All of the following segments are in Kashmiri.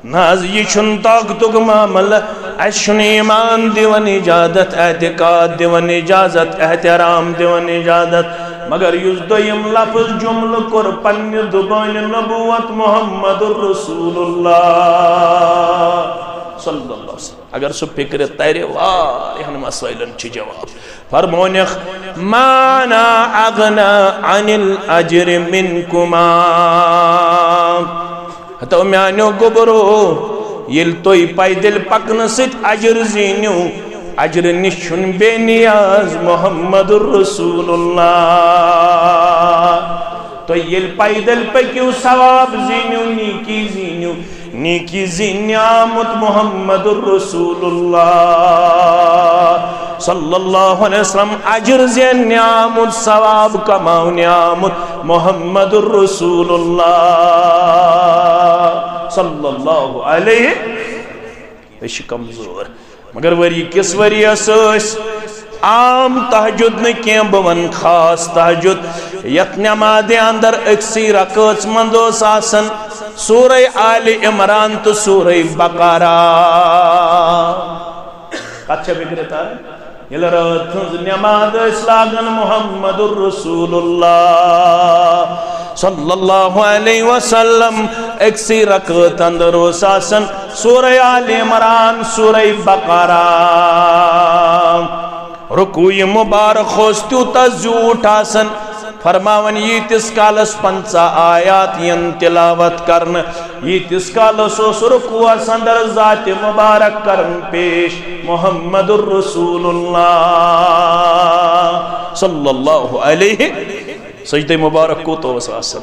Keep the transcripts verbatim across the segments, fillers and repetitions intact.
نہ حظ، یہِ چھُنہٕ طاقتُک معاملہٕ۔ اَسہِ چھُنہٕ ایمان دِوان اجازت، اعتقاد دِوان اجازت، احترام دِوان اجازت۔ مگر یُس دوٚیِم لفظ جملہٕ کوٚر پننہِ زبانہِ نبوت محمد رسول اللہ صلی اللہ علیہ وسلم، اگر سُہ فکرِ ترِ، واریاہن مسائلن چھِ جواب۔ فرمونکھ، "ما انا اغنی عن الاجر منکما۔" ہتو میانیو گوٚبرو، ییٚلہِ تُہۍ پیدل پکنہٕ سۭتۍ اجر زیٖنِو، اجرٕ نِش چھُنہٕ بے نیاز محمد رسول اللہ۔ تُہۍ ییٚلہِ پیدل پٔکِو، ثواب زیٖنِو، نیکی زیٖنِو، نیکی زیٖننہِ آمُت محمد رسول اللہ صلی اللہ علیہ وسلم، اجر زیننہِ آمُت، ثواب کماونہِ آمُت محمد رسول اللہ صلی اللہ علیہ۔ أسۍ چھِ کمزور، مگر ؤری کِس ؤریَس ٲسۍ عام تہجد نہٕ کینٛہہ، بہٕ وَنہٕ خاص تہجد، یَتھ نٮ۪مازِ اندر أکسٕے رکٲژ منٛز اوس آسان سورہ آلِ عمران تہٕ سورہ بقرہ۔ کتھ چھےٚ فکرِ تران؟ ییٚلہِ رٲژ ہٕنٛز نٮ۪ماز ٲسۍ لاگان، محمد رسول اللہ صلی اللہ علیہ وسلم أکسٕے رکٲژ اندر اوس آسان سورہ آل عمران، سورہ بقرہ۔ رکوع مبارک اوس تیوٗتاہ زیوٗٹھ آسان، فرماوان، ییٖتِس کالس پنژاہ آیات یِن تلاوت کرنہٕ، ییٖتِس کالس اوس رکوعس اندر ذات مبارک کران پیش محمد رسول اللہ صلی اللہ علیہ۔ سجدہ مبارک کوٗتاہ اوس آسان؟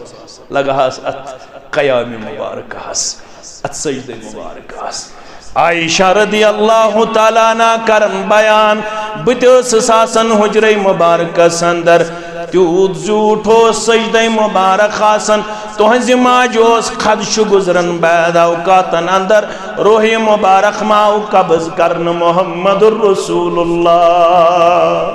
لگہٕ ہس اتھ قیام مبارکس، اتھ سجدہ مبارکس۔ عائشہ رضی اللہ تعالیٰ عنہ کرن بیان، بہٕ تہِ ٲسٕس آسان حجرے مبارکس اندر، تیوٗت زیوٗٹھ اوس سجدہ مبارک آسان۔ تُہنزِ ماجہِ اوس خدشہٕ گُزران بعض اوقاتن اندر، روح مبارک ما آو قبض کرنہٕ محمد رسول اللہ۔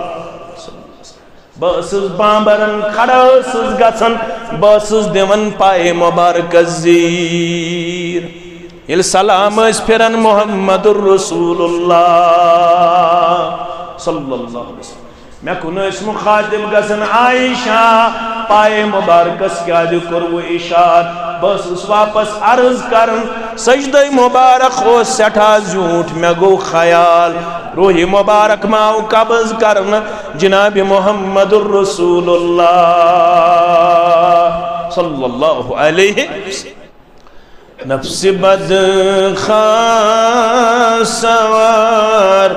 بہٕ ٲسٕس بامبرن کھڑا ٲسٕس گژھان، بہٕ ٲسٕس دِوان پایہِ مبارکس زیٖر۔ ییٚلہِ سلام ٲسۍ پھِران محمد رسول اللہ صلی اللہ علیہ وسلم، مےٚ کُن ٲسۍ مُخاطب گژھان، عائشہ، پایہِ مبارکس کیازِ کوٚروٕ اشارٕ؟ بہٕ ٲسٕس واپس عرض کران، سجدے مبارک اوس سٮ۪ٹھاہ زیوٗٹھ، مےٚ گوٚو خیال، روح مبارک ما آو قبض کرنہٕ جناب محمد رسول اللہ صلی اللہ علیہ وسلم۔ نفس بد خواہ سوار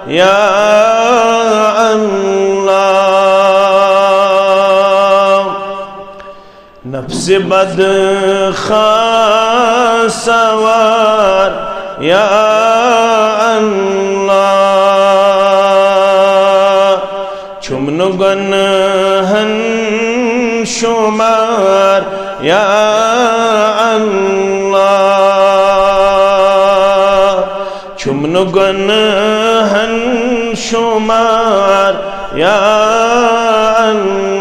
یا اللہ، نفس بد خواہ سوار یا اللہ، چھُم نہٕ گۄنہن شُمار یا اللہ، چھُم نہٕ گۄنہن شُمار یا اللہ۔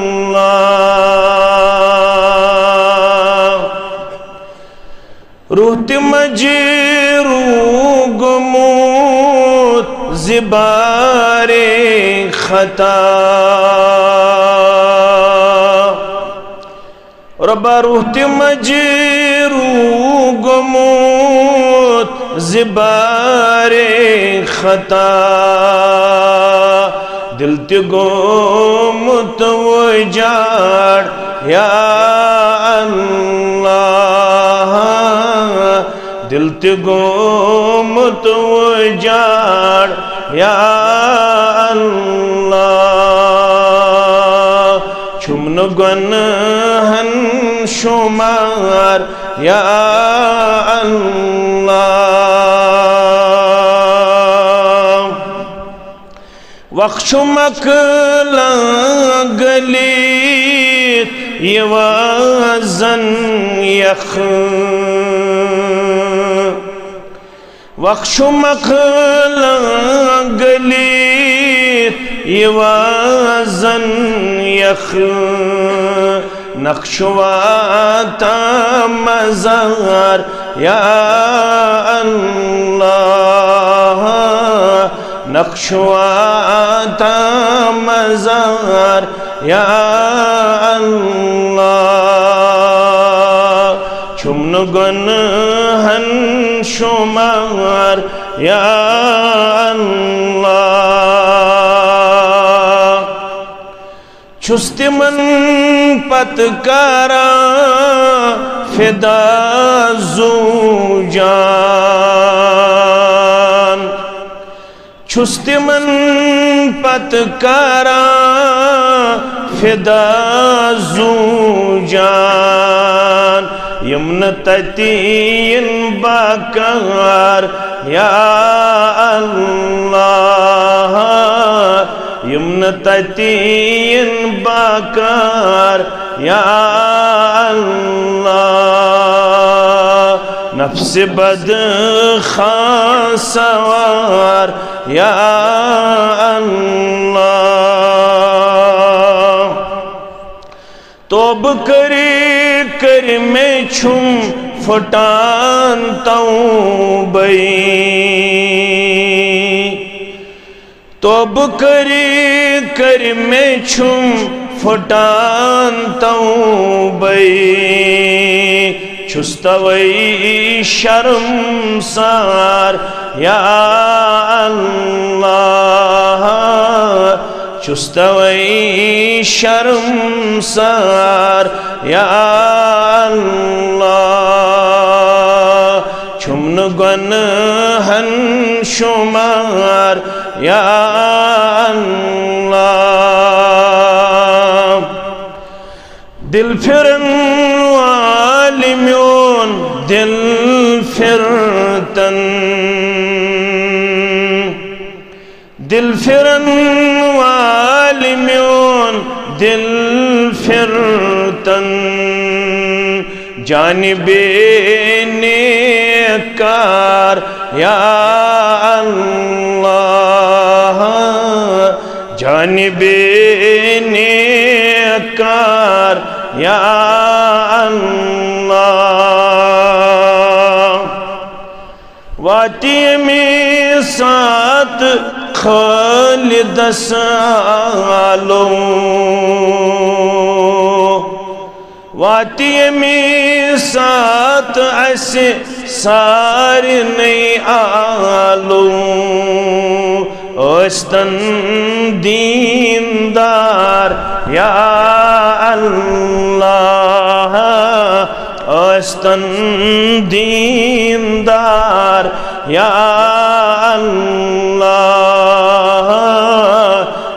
روح تہِ مجروح گوٚمُت زِ بارِ خطا۔ رۄبا، روح تہِ مجروح گوٚمُت زِ بارِ خطا۔ دل تہِ گوٚمُت وُجاڑ یا اللہ، دل تہِ گوٚمُت وُجاڑ یا اللہ، چھُم نہٕ گۄنہن شُمار یا اللہ۔ وق چھُم عقلن گٔلِتھ یِوان زن یخ۔ وق چھُم عقلن گٔلِتھ یِوان زن یخ۔ نقش واتان مزار یا اللہ، نقش و آتا مزار، یا اللہ، چھُم نہٕ گۄنہن شُمار، یا اللہ۔ چھُس تِمن پتہٕ کران فدا زُو جان۔ چھُس تِمن پتہٕ کران فدا زُو جان۔ یِم نہٕ تَتہِ یِن بکار، یا اللہ، یِم نہٕ تَتہِ یِن بکار، یا اللہ، نفس بد خان سوار، یا اللہ۔ توبہٕ کٔرِتھ کٔرۍ مےٚ چھُم پھُٹان توبَے۔ توبہٕ کٔرِتھ کٔرۍ مےٚ چھُم پھُٹان توبَے۔ چھُس تَوَے شرمسار، یا اللہ، چھُس تَوَے شرمسار، یا اللہ، چھُم نہٕ گۄنہن شُمار، یا اللہ۔ دل پھرن وال میون دل پھرتن۔ دل پھرن وال میون دل پھرتن، جانب نیکار، یا اللہ، جانب نیکار، یا اللہ۔ واتہِ ییٚمہِ ساتہٕ خالدس آلو، واتہِ ییٚمہِ ساتہٕ اسہِ سارنٕے آلو، ٲسۍتن دیندار، یا اللہ، ٲسۍتن دیندار، یا اللہ،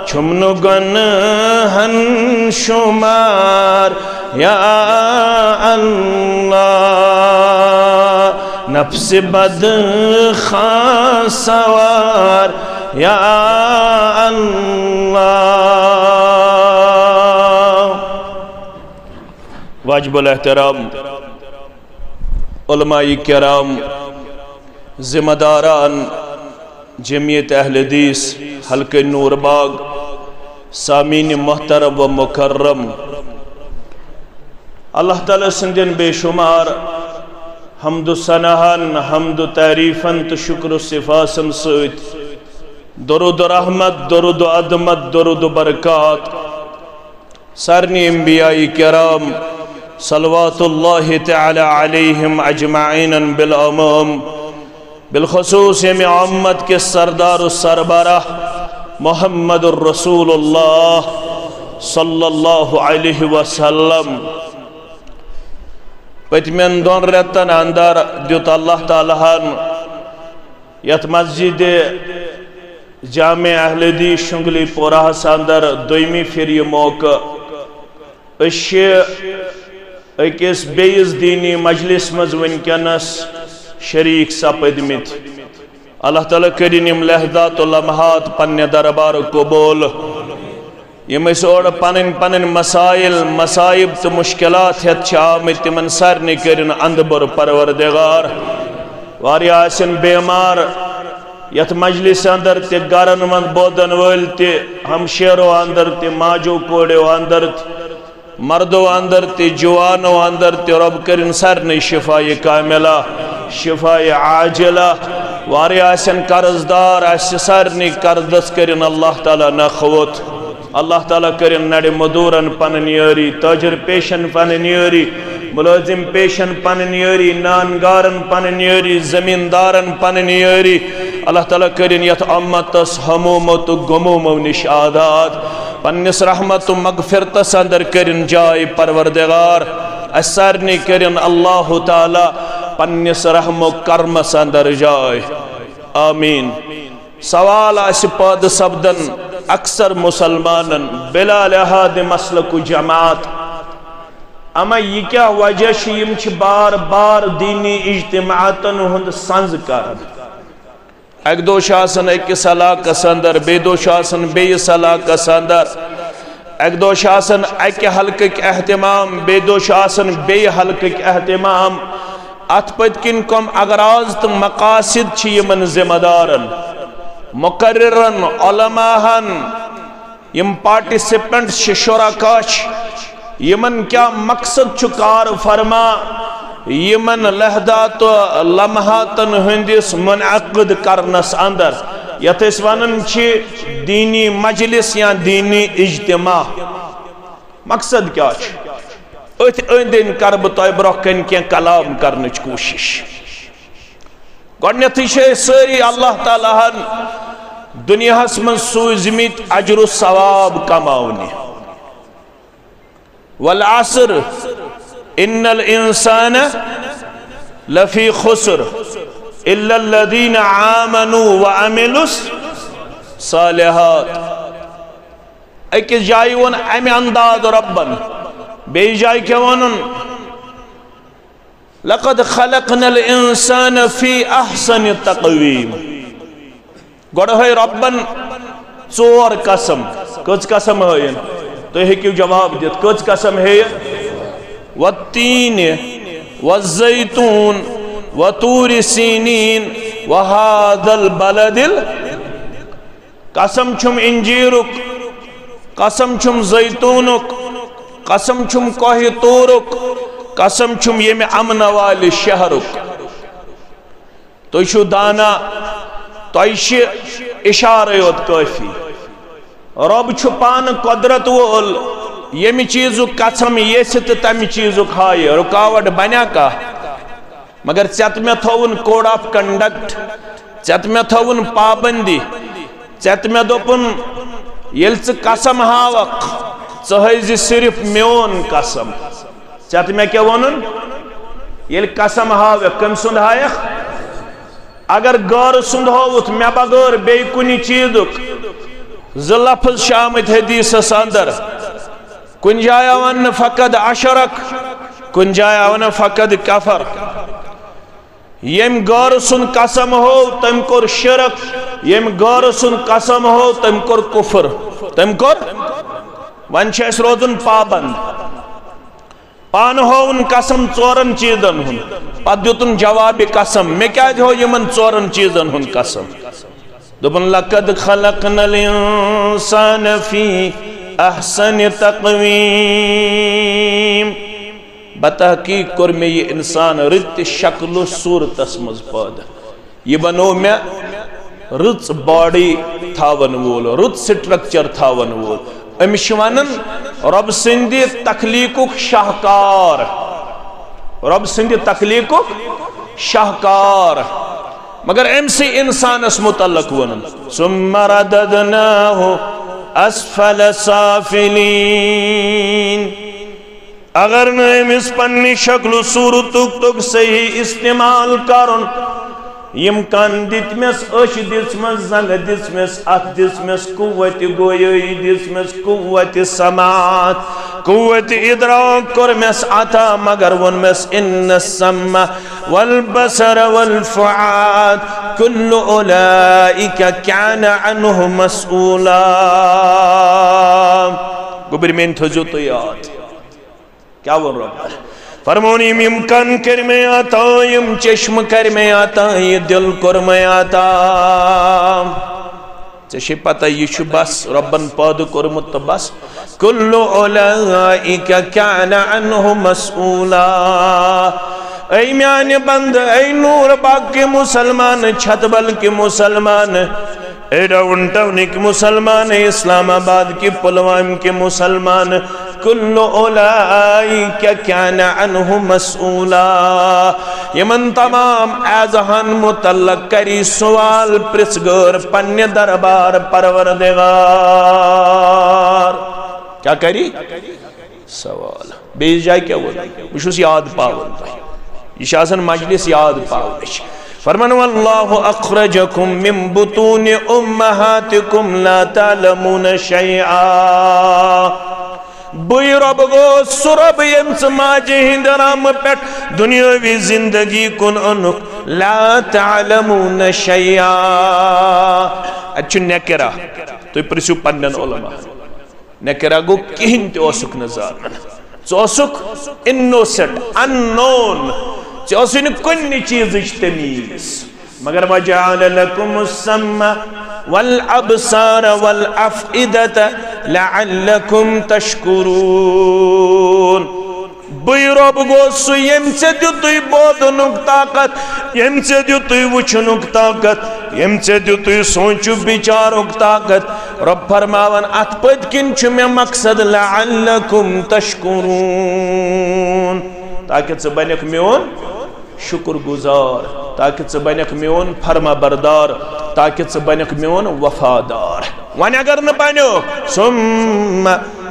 چھُم نہٕ گۄنہن شُمار، یا اللہ، نفس بد خان سوار، یا اللہ۔ واجب الاحترام علماء کرام، ذمہ داران جمعیت اہل حدیث حلقہ نور باغ، سامعین محترم و مکرم، اللہ تعالیٰ سٕنٛدٮ۪ن بے شمار حمد و ثناہن، حمد و تعریفن تہٕ شکر و صفاسن سۭتۍ درود و رحمت، درود و عظمت، درود و برکات سارنٕے انبیاء کرام صلوات اللہ تعالیٰ علیہم اجمعین بالعموم، بالخصوص ییٚمہِ امت کِس سردار و سربراہ محمد رسول اللہ صلی اللہ علیہ وسلم۔ پٔتمٮ۪ن دۄن رٮ۪تن اندر دیُت اللہ تعالیٰ ہن یتھ مسجد جامع اہل حدیث شنگلی پوراہس اندر دویمی پھر یہ موقع۔ أسۍ چھِ أکِس بیٚیِس دیٖنی مجلس منٛز وٕنکیٚنس شریٖک سپٕدمٕتۍ۔ اللہ تعالیٰ کٔرِن یِم لحظات و لمحات پننہِ دربار قبول۔ یِم أسۍ اورٕ پنٕنۍ پنٕنۍ مسائل، مصائب تہٕ مشکلات ہٮ۪تھ چھِ آمٕتۍ، تِمن سارنٕے کٔرِن اندٕ بوٚر پروردگار۔ واریاہ آسن بیمار یتھ مجلس اندر تہِ، گرن منٛز بوزن وٲلۍ تہِ، ہمشیرو اندر تہِ، ماجو کوڑیو اندر تہِ۔ مردو اندر تہِ، جوانو اندر تہِ، رۄب کٔرِن سارنٕے شفایہِ کاملہ، شفایہِ عاجلہ۔ واریاہ آسن قرض دار، اسہِ سارنٕے قرضس کٔرِن اللہ تعالیٰ نکھٕ ووٚت۔ اللہ تعالیٰ کٔرِن نڑِ مزدورن پنٕنۍ یٲری، تاجر پیشن پنٕنۍ یٲری، ملٲزم پیشن پنٕنۍ یٲری، نان گارن پنٕنۍ یٲری، زمیندارن پنٕنۍ یٲری۔ اللہ تعالیٰ کٔرِن یتھ امتس ہمومو تہٕ غمومو نِش آزاد۔ پننِس رحمت و مغفرتس اندر کٔرِن جاے پروردگار۔ اسہِ سارنٕے کٔرِن اللہ تعالیٰ پننِس رحم و کرمس اندر جاے۔ آمین۔ سوال آسہِ پٲدٕ سپدان اکثر مسلمانن بلا لحاظ مسلک و جماعت، اما یہِ کیٛاہ وجہ چھُ، یِم چھِ بار بار دینی اجتماعاتن ہُنٛد سنز کران؟ اکہِ دۄہ چھُ آسان أکِس علاقس اندر، بیٚیہِ دۄہ چھُ آسان بیٚیِس علاقس اندر، اکہِ دۄہ چھِ آسان اکہِ حلقٕکۍ اہتمام، بیٚیہِ دۄہ چھُ آسان بیٚیہِ حلقٕکۍ اہتمام۔ اتھ پٔتۍ کِنۍ کم اغراض تہٕ مقاصد چھِ یِمن ذمہ دارن، مقررن، علماہن، یِم پارٹیسپینٹ چھِ، شرکا چھِ، یِمن کیٛاہ مقصد چھُ کار فرما یِمن لحظات و لمحاتن ہٕنٛدِس منعقد کرنس اندر، یتھ أسۍ ونان چھِ دینی مجلس یا دینی اجتماع؟ مقصد کیٛاہ چھُ؟ أتھۍ أنٛدۍ أنٛدۍ کرٕ بہٕ تۄہہِ برٛونٛہہ کنہِ کینٛہہ کلام کرنٕچ کوٗشش۔ گۄڈٕنیتھٕے چھِ أسۍ سٲری اللہ تعالیٰ ہن دُنیاہس منٛز سوٗزمٕتۍ اجر و ثواب کماونہِ۔ والعصر، ان الانسان لفی خسر، الا الذین آمنوا وعملوا الصالحات۔ أکِس جایہِ ووٚن امہِ انداز رۄبن، بیٚیہِ جایہِ کیٛاہ ووٚنُن؟ لقد خلقنا الانسان فی احسن تقویم۔ گۄڈٕ ہٲے رۄبن ژور قسم۔ کٔژ قسم ہٲیِن؟ تُہۍ ہیٚکِو جواب دِتھ۔ کٔژ قسم ہیٚیہِ؟ والتین والزیتون وطور سینین وهذا البلد ال-، قسم چھُم انجیرُک، قسم چھُم زیتونُک، قسم چھُم کوہ طورُک، قسم چھُم ییٚمہِ امن والہِ شہرُک۔ تُہۍ چھِو دانا، تۄہہِ چھِ اشارے یوت کٲفی۔ رۄب چھُ پانہٕ قۄدرت وول، ییٚمہِ چیٖزُک قسم یژھِ تہٕ تمہِ چیٖزُک ہایہِ۔ رُکاوٹ بنیا کانٛہہ؟ مگر ژےٚ تہٕ مےٚ تھووُن code of conduct، ژےٚ تہٕ مےٚ تھووُن پابندی، ژےٚ تہٕ مےٚ دوٚپُن، ییٚلہِ ژٕ قسم ہاوکھ، ژٕ ہٲیزِ صرف میون قسم۔ ژےٚ تہٕ مےٚ کیٛاہ ووٚنُن؟ ییٚلہِ قسم ہاوکھ، کٔمۍ سُنٛد ہایکھ؟ اگر غٲرٕ سُنٛد ہووُتھ مےٚ بغٲر بیٚیہِ کُنہِ چیٖزُک، زٕ لفظ چھِ آمٕتۍ حدیثس اندر، کُنہِ جایہِ آو وننہٕ فقد اشرک، کُنہِ جایہِ آو وننہٕ فقد کفر۔ ییٚمۍ غٲرٕ سُنٛد قسم ہوو، تٔمۍ کوٚر شرک، ییٚمۍ غٲرٕ سُنٛد قسم ہوو، تٔمۍ کوٚر کفر، تٔمۍ کوٚر۔ وۄنۍ چھُ اَسہِ روزُن پابند۔ پانہٕ ہووُن قسم ژورن چیٖزن ہُنٛد، پتہٕ دیُتُن جوابِ قسم، مےٚ کیٛازِ ہوو یِمن ژورن چیٖزن ہُنٛد قسم؟ دوٚپُن، لقد خلقنا الانسان فی احسن تقویم۔ بتحقیق کوٚر مےٚ یہِ انسان رٕتہِ شکل و صوٗرتس منٛز پٲدٕ۔ یہِ بنوو مےٚ رٕژ باڈی تھاون وول، رٕژ سٹرکچر تھاون وول۔ أمِس چھِ ونان رۄب سٕنٛدِ تخلیقُک شاہکار، رۄب سٕنٛدِ تخلیقُک شاہکار۔ مگر أمۍ سٕے انسانس متعلق ووٚنُن، ثم رددناه اسفل سافلین۔ اگر نہٕ أمِس پننہِ شکل و صوٗرتُک توٚگ صحیح استعمال کرُن، یِم کن دِتمس، أچھ دِژمس، زنٛگہٕ دِژمس، اتھ دِژمس، قوت گویٲیی دِژمس، قوت سماعت، قوت ادراک کوٚرمس عطا، مگر ووٚنمس، ان السمع والبصر والفؤاد کل اولئک کان عنہ مسئولا۔ گوٚبرۍ میٛٲنۍ تھٲوزیو تُہۍ یاد۔ کیٛاہ ووٚن رۄبن؟ فرمووُن، یِم، یِم کن کٔرۍ مےٚ عطا، یِم چشمہٕ کٔرۍ مےٚ عطا، یہِ دِل کوٚر مےٚ عطا۔ ژےٚ چھے پتہ، یہِ چھُ بس رۄبن پٲدٕ کوٚرمُت تہٕ بس۔ کل اولئک کان عنہ مسئولا۔ اے میانہِ بندٕ، اے نور باغ کہِ مسلمان، چھتبل کہِ مسلمان، اے ڈاؤن ٹاؤن کہِ مسلمان، اے اسلام آباد کہِ، پلوام کہِ مسلمان، کل اولئک کان عنہ مسئولا۔ یِمن تمام اعضاہن متعلق کری سوال پرژھ گٲر پننہِ دربار پروردگار۔ کیا کری؟ سوال۔ بیٚیِس جایہِ کیٛاہ ووٚن؟ بہٕ چھُس یاد پاوان تۄہہِ۔ یہِ چھُ آسان مجلس یاد پاونٕچ۔ فرمان، واللہ اخرجکم من بطون امہاتکم لا تعلمون شیئا۔ بٕے رۄب گوٚو سُہ رۄب، ییٚمۍ ژٕ ماجہِ ہِنٛدِ رحمہٕ پٮ۪ٹھ دُنیٲوی زندگی کُن اوٚنُکھ۔ لا تعلمون شیئا۔ اَتہِ چھُ نکرہ۔ تُہۍ پرژھِو پننٮ۪ن علماء۔ نکرہ گوٚو کِہیٖنۍ تہِ اوسُکھ نہٕ زانان۔ ژٕ اوسُکھ innocent، unknown۔ ژےٚ اوسُے نہٕ کُنہِ چیٖزٕچ تمیٖز۔ مگر وجعل لکم السمع والابصار والافئدة لعلکم تشکرون۔ بٕے رۄب گوٚو سُہ، ییٚمۍ ژےٚ دیُتُے بوزنُک طاقت، ییٚمۍ ژےٚ دیُتُے وٕچھنُک طاقت، ییٚمۍ ژےٚ دیُتُے سونٛچُک بِچارُک طاقت۔ رۄب فرماوان، اَتھ پٔتۍ کِنۍ چھُ مےٚ مقصد، لعلکم تشکرون، تاکہِ ژٕ بنکھ میون شُکُر گُزار، تاکہِ ژٕ بنکھ میون فرما بردار، تاکہِ ژٕ بنکھ میون وفادار۔ وۄنۍ اگر نہٕ بنیو، ثم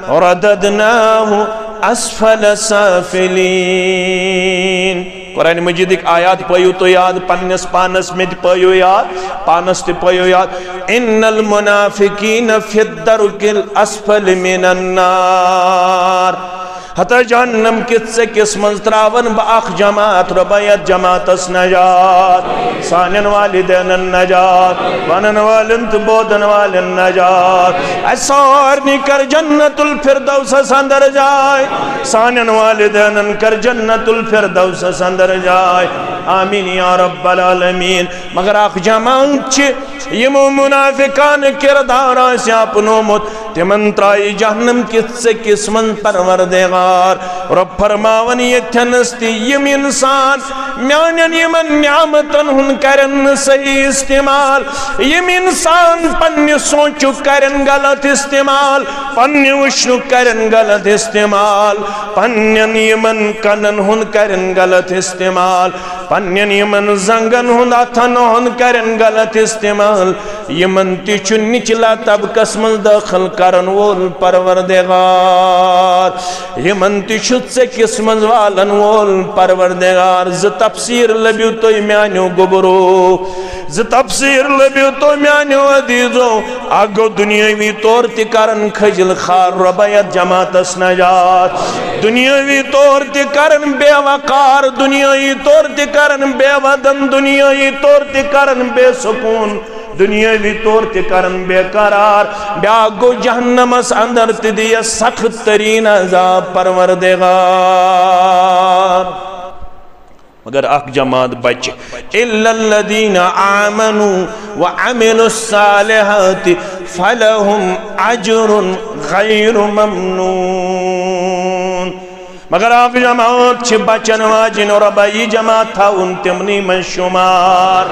رددناہ اسفل سافلین۔ قرآن مجیدٕکۍ آیات پٲیِو تُہۍ یاد، پننِس پانس مےٚ تہِ پٲیِو یاد، پانس تہِ پٲیِو یاد۔ ان المنافقین فی الدرک الاسفل من النار۔ ہتا جہنم کِس ژٔکِس منٛز ترٛاون بہٕ اکھ جماعت، رۄبا یتھ جماعتس نجات، سانٮ۪ن والدینن نجات، ونن والٮ۪ن تہٕ بوزن والٮ۪ن نجات۔ اسہِ سارنٕے کر جنت الفردوسس اندر جاے، سانٮ۪ن والدینن کر جنت الفردوسس اندر جاے۔ آمین یا رب العالمین۔ مگر اکھ جماعت چھِ یِمو منافقانہٕ کردار آسہِ اپنومُت، تِمن ترایہِ جہنم کِس ژٔکِس منٛز پروردگار۔ رۄب فرماوان ییٚتھٮ۪نس تہِ، یِم انسان میانٮ۪ن یِمن نعمتن ہُنٛد کرن نہٕ صحیح استعمال، یِم انسان پننہِ سونچُک کرن غلط استعمال، پننہِ وٕچھنُک کرن غلط استعمال، پننٮ۪ن یِمن کنن ہُنٛد کرن غلط استعمال، پننٮ۪ن یِمن زنگن ہُنٛد اتھن ہُنٛد کرن غلط استعمال، یِمن تہِ چھُ نچلا طبقس منٛز دٲخل کرن وول پروردگار، یِمن تہِ چھُ ژٔکِس منٛز والن وول پروردگار۔ زٕ تفسیر لٔبِو تُہۍ میانیو گوٚبرو، زٕ تفسیر لٔبِو تُہۍ میانیو عزیزو۔ اکھ گوٚو دُنیٲوی طور تہِ کرن خٔجل خوار، رۄبا یتھ جماعتس نجات۔ دُنیٲوی طور تہِ کرن بے وقار، دُنیٲوی طور تہِ کرن بے وطن، دُنیٲوی طور تہِ کرن بے سکون، دُنیٲوی طور تہِ کرن بے قرار۔ بیاکھ گوٚو جہنمس اندر تہِ دِیس سخت ترین عذاب پروردگار۔ مگر اکھ جماعت بچہِ، الا الذین آمنوا وعملوا الصالحات فلهم اجر غیر ممنون۔ مگر اکھ جماعت چھِ بچن واجِنۍ، رۄبا یہِ جماعت تھاوُن تِمنٕے منٛز شُمار۔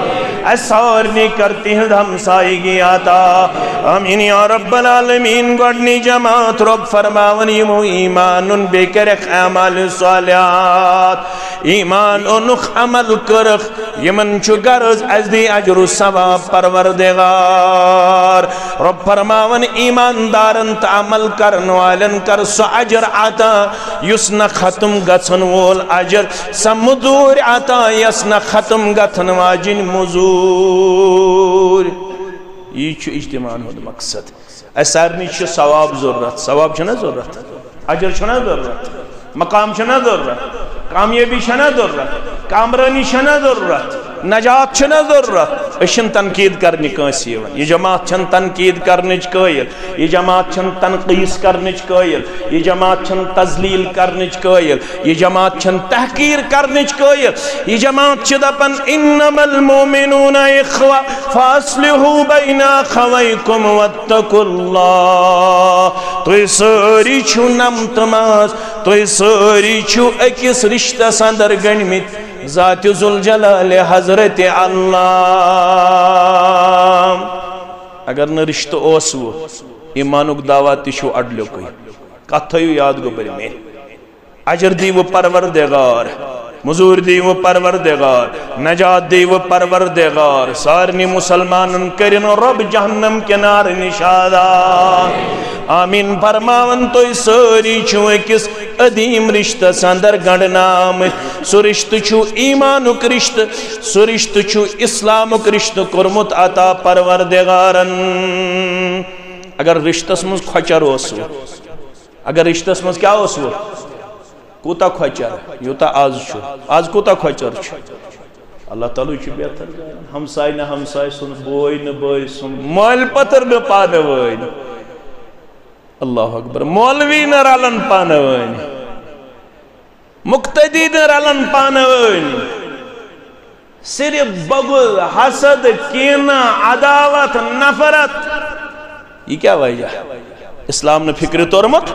اسہِ سارنٕے کر تِہنٛد ہمسایگی عطا۔ آمین یا رب العالمین۔ گۄڈنی جماعت، رۄب فرماوان یِمو ایمان اوٚن، بیٚیہِ کٔرکھ اعمال صالحات۔ ایمان اوٚنُکھ، عمل کٔرٕکھ، یِمن چھُ غرض اسہِ دی اجر و ثواب پروردگار۔ رۄب فرماوان ایماندارن تہٕ عمل کرن والٮ۪ن کر سُہ اجر عطا یُس نہ ختم گژھن وول اجر، سۄ مزوٗرۍ عطا یۄس نہ ختم گژھن واجِنۍ مزوٗرۍ۔ یی چھُ اجتماعن ہُنٛد مقصد۔ اسہِ سارنٕے چھُ ثواب ضروٗرت۔ ثواب چھُنہ ضروٗرت؟ اجر چھُنہ ضروٗرت؟ مقام چھُنہ ضروٗرت؟ کامیٲبی چھَنہ ضروٗرت؟ کامرٲنی چھَنہ ضروٗرت؟ نجات چھُنہ ضروٗرت؟ أسۍ چھِنہٕ تنقید کرنہِ کٲنٛسہِ یِوان۔ یہِ جماعت چھَنہٕ تنقید کرنٕچ قٲیِل۔ یہِ جماعت چھَنہٕ تنقیٖص کرنٕچ قٲیِل۔ یہِ جماعت چھَنہٕ تذلیل کرنٕچ قٲیِل۔ یہِ جماعت چھَنہٕ تحقیٖر کرنٕچ قٲیِل۔ یہِ جماعت چھِ دپان، "انما المؤمنون اخوہ فاصلحوا بین اخویکم واتقوا اللہ۔" تُہۍ سٲری چھِو نمتہٕ ماز، تُہۍ سٲری چھِو أکِس رشتس اندر گٔنڈمٕتۍ، ذات ذوالجلال حضرت اللہ۔ اگر نہٕ رشتہٕ اوسوٕ، ایمانُک دعویٰ تہِ چھُو اڈلیُکُے۔ کتھ تھٲیِو یاد، گوٚبرۍ مےٚ۔ اجر دیٖوٕ پروردگار، مزوٗرۍ دیٖوٕ پروردگار، نجات دیٖوٕ پروردگار، سارنٕے مسلمانن کٔرِن رۄب جہنم کنارٕ نِش آزاد۔ آمیٖن فرماوان۔ تُہۍ سٲری چھِو أکِس عظیٖم رشتس اندر گنڈنہٕ آمٕتۍ۔ سُہ رشتہٕ چھُ ایمانُک رشتہٕ، سُہ رشتہٕ چھُ اسلامُک رشتہٕ کوٚرمُت عطا پروردگارن۔ اگر رشتس منٛز کھۄچر اوسوٕ، اگر رشتس منٛز کیٛاہ اوسوٕ؟ کوٗتاہ کھۄچر، یوٗتاہ آز چھُ۔ آز کوٗتاہ کھۄچر چھُ؟ اللہ تعالیٰ چھُ بہتر زانان۔ ہمساے نہٕ ہمساے سُنٛد، بوے نہٕ بٲے سُنٛد، مٲلۍ پٔتٕر نہٕ پانہٕ وٲنۍ۔ اللہ اکبر۔ مولوی نہٕ رلان پانہٕ وٲنۍ، مقتدی نہٕ رلان پانہٕ وٲنۍ۔ صرف بغض، حسد، کینہ، عداوت، نفرت۔ یہِ کیٛاہ وجہ؟ اسلام نہٕ فکرِ توٚرمُت۔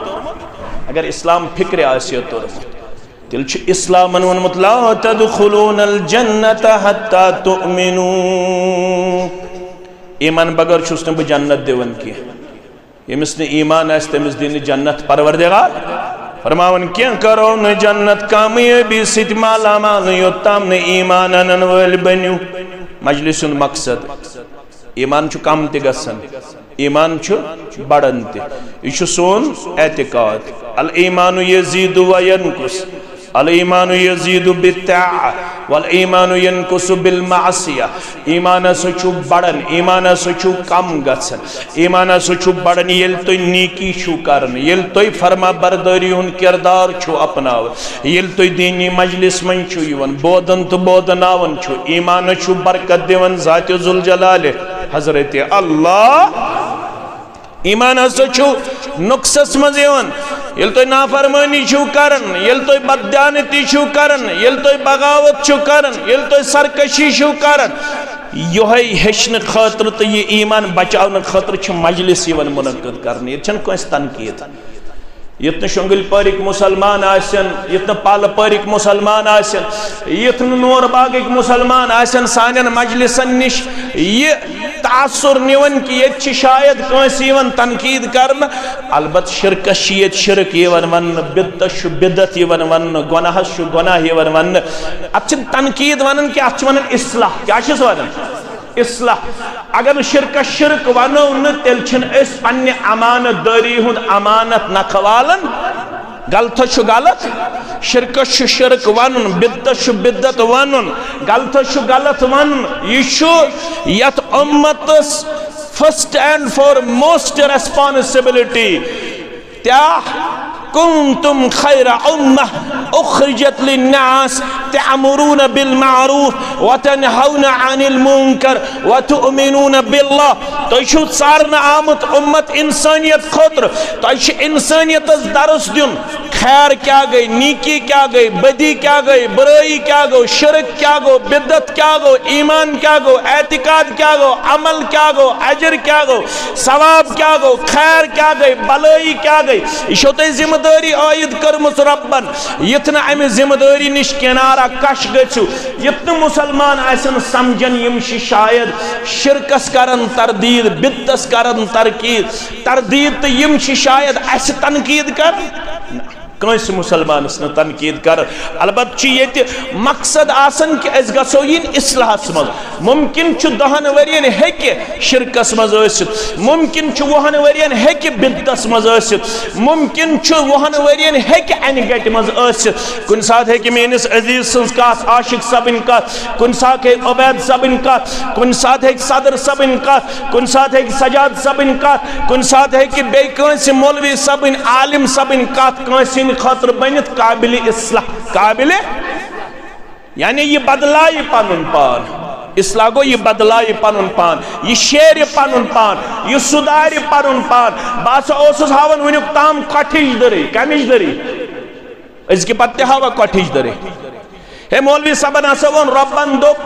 اگر اسلام فکرِ آسہِ ہے توٚرمُت، تیٚلہِ چھُ اسلامن ووٚنمُت، "لا تدخلون الجنة حتى تؤمنوا۔" ایمان بغٲر چھُس نہٕ بہٕ جنت دِوان کینٛہہ۔ ییٚمِس نہٕ ایمان آسہِ، تٔمِس دِنہٕ جنت پروردگار۔ فرماوان، کینٛہہ کرو نہٕ جنت کامیٲبی سۭتۍ مالا مال، یوٚت تام نہٕ ایمان انن وٲلۍ بٔنِو۔ مجلس ہُنٛد مقصد، ایمان چھُ کم تہِ گژھان، ایمان چھُ بڑان تہِ۔ یہِ چھُ سون اعتقاد۔ الایمان یزید و ینقص۔ الایمان یزید بالطاعہ والایمان ینقص بالمعصیہ۔ ایمان ہسا چھُ بڑان، ایمان ہسا چھُ کم گژھان۔ ایمان ہسا چھُ بڑان ییٚلہِ تُہۍ نیکی چھِو کران، ییٚلہِ تُہۍ فرما بردٲری ہُنٛد کردار چھِو اپناوان، ییٚلہِ تُہۍ دینی مجلس منٛز چھِو یِوان، بوزان تہٕ بوزناوان چھِو۔ ایمانس چھُ برکت دِوان ذات ذوالجلال حضرت اللہ۔ ایمان ہسا چھُ نقصس منٛز یِوان۔ ییٚلہِ تُہۍ نافرمٲنی چھِو کران، ییٚلہِ تُہۍ بددیانتی چھِو کران، ییٚلہِ تُہۍ بغاوت چھِو کران، ییٚلہِ تُہۍ سرکشی چھِو کران، یِہوٚے ہیٚچھنہٕ خٲطرٕ تہٕ یہِ ایمان بچاونہٕ خٲطرٕ چھِ مجلس یِوان منعقد کرنہٕ۔ ییٚتہِ چھَنہٕ کٲنٛسہِ تنقید۔ یُتھ نہٕ شنگل پورٕکۍ مسلمان آسن، یُتھ نہٕ پالہٕ پورٕکۍ مسلمان آسن، یُتھ نہٕ نور باغٕکۍ مسلمان آسن سانٮ۪ن مجلسن نِش یہِ تاثر نِوان کہِ ییٚتہِ چھِ شاید کٲنٛسہِ یِوان تنقید کرنہٕ۔ البتہ شرکس چھِ ییٚتہِ شرک یِوان وننہٕ، بدعتس چھُ بدعت یِوان وننہٕ، گۄناہس چھُ گۄناہ یِوان وننہٕ۔ اتھ چھِنہٕ تنقید ونان کینٛہہ، اتھ چھِ ونان اصلاح۔ کیٛاہ چھِس ونان؟ اصلاح۔ اگر نہٕ شرکس شرک ونو نہٕ، تیٚلہِ چھِنہٕ أسۍ پننہِ امانت دٲری ہُنٛد امانت نکھٕ والان۔ غلطس چھُ غلط، شرکس چھُ شرک ونُن، بدعتس چھُ بدعت ونُن، غلطس چھُ غلط ونُن۔ یہِ چھُ یتھ امتس first and foremost responsibility۔ کیٛاہ؟ کنتم خیر امہ اخرجت للناس تأمرون بالمعروف وتنهون عن المنکر وتؤمنون باللہ۔ تُہۍ چھِو ژارنہٕ آمُت امت انسانیت خٲطرٕ۔ تۄہہِ چھُ انسانیتس درس دیُن۔ خیر کیٛاہ گٔے، نیکی کیٛاہ گٔے، بدی کیٛاہ گٔے، برٲیی کیٛاہ گوٚو، شرک کیٛاہ گوٚو، بدعت کیٛاہ گوٚو، ایمان کیٛاہ گوٚو، اعتقاد کیٛاہ گوٚو، عمل کیٛاہ گوٚو، اجر کیٛاہ گوٚو، ثواب کیٛاہ گوٚو، خیر کیٛاہ گٔے، بلٲیی کیٛاہ گٔے۔ یہِ چھو تۄہہِ ذمہ دٲری عٲید کٔرمٕژ رۄبن۔ یِتھ نہٕ امہِ ذمہ دٲری نِش کنارہ کش گٔژھِو، یِتھ نہٕ مسلمان آسن سمجھن یِم چھِ شاید شرکس کرن تردید، بدعتس کرن ترقی، تردید، تہٕ یِم چھِ شاید اسہِ تنقید کران۔ نہ، کٲنٛسہِ مسلمانس نہٕ تنقید کران۔ البتہ چھُ ییٚتہِ مقصد آسان کہِ أسۍ گژھو یِن اصلاحس منٛز۔ ممکن چھُ دہن ؤرین ہیٚکہِ شرکس منٛز ٲسِتھ، ممکن چھُ وُہن ؤرین ہیٚکہِ بدعتس منٛز ٲسِتھ، ممکن چھُ وُہن ؤرین ہیٚکہِ انہِ گٹہِ منٛز ٲسِتھ۔ کُنہِ ساتہٕ ہیٚکہِ میٲنِس عزیز سٕنٛز کتھ، عاشق صٲبٕنۍ کتھ، کُنہِ ساتہٕ ہیٚکہِ عبید صٲبٕنۍ کتھ، کُنہِ ساتہٕ ہیٚکہِ صدر صٲبٕنۍ کتھ، کُنہِ ساتہٕ ہیٚکہِ سجاد صٲبٕنۍ کتھ، کُنہِ ساتہٕ ہیٚکہِ بیٚیہِ کٲنٛسہِ مولوی صٲبٕنۍ، عالم صٲبٕنۍ کتھ کٲنٛسہِ ہٕنٛدِ خٲطرٕ بٔنِتھ قابل اصلاح، قابل، یعنی یہِ بدلایہِ پنُن پان۔ اصلاح گوٚو، یہِ بدلایہِ پنُن پان، یہِ شیرِ پنُن پان، یہِ سُدھارِ پنُن پان۔ بہٕ ہسا اوسُس ہاوان وٕنیُک تام کۄٹھِچ دٔرٕے، کمِچ دٔرٕے؟ أزکہِ پتہٕ تہِ ہاوا کۄٹھِچ دٔرٕے۔ ہے، مولوی صٲبن ہسا ووٚن، رۄبن دوٚپ،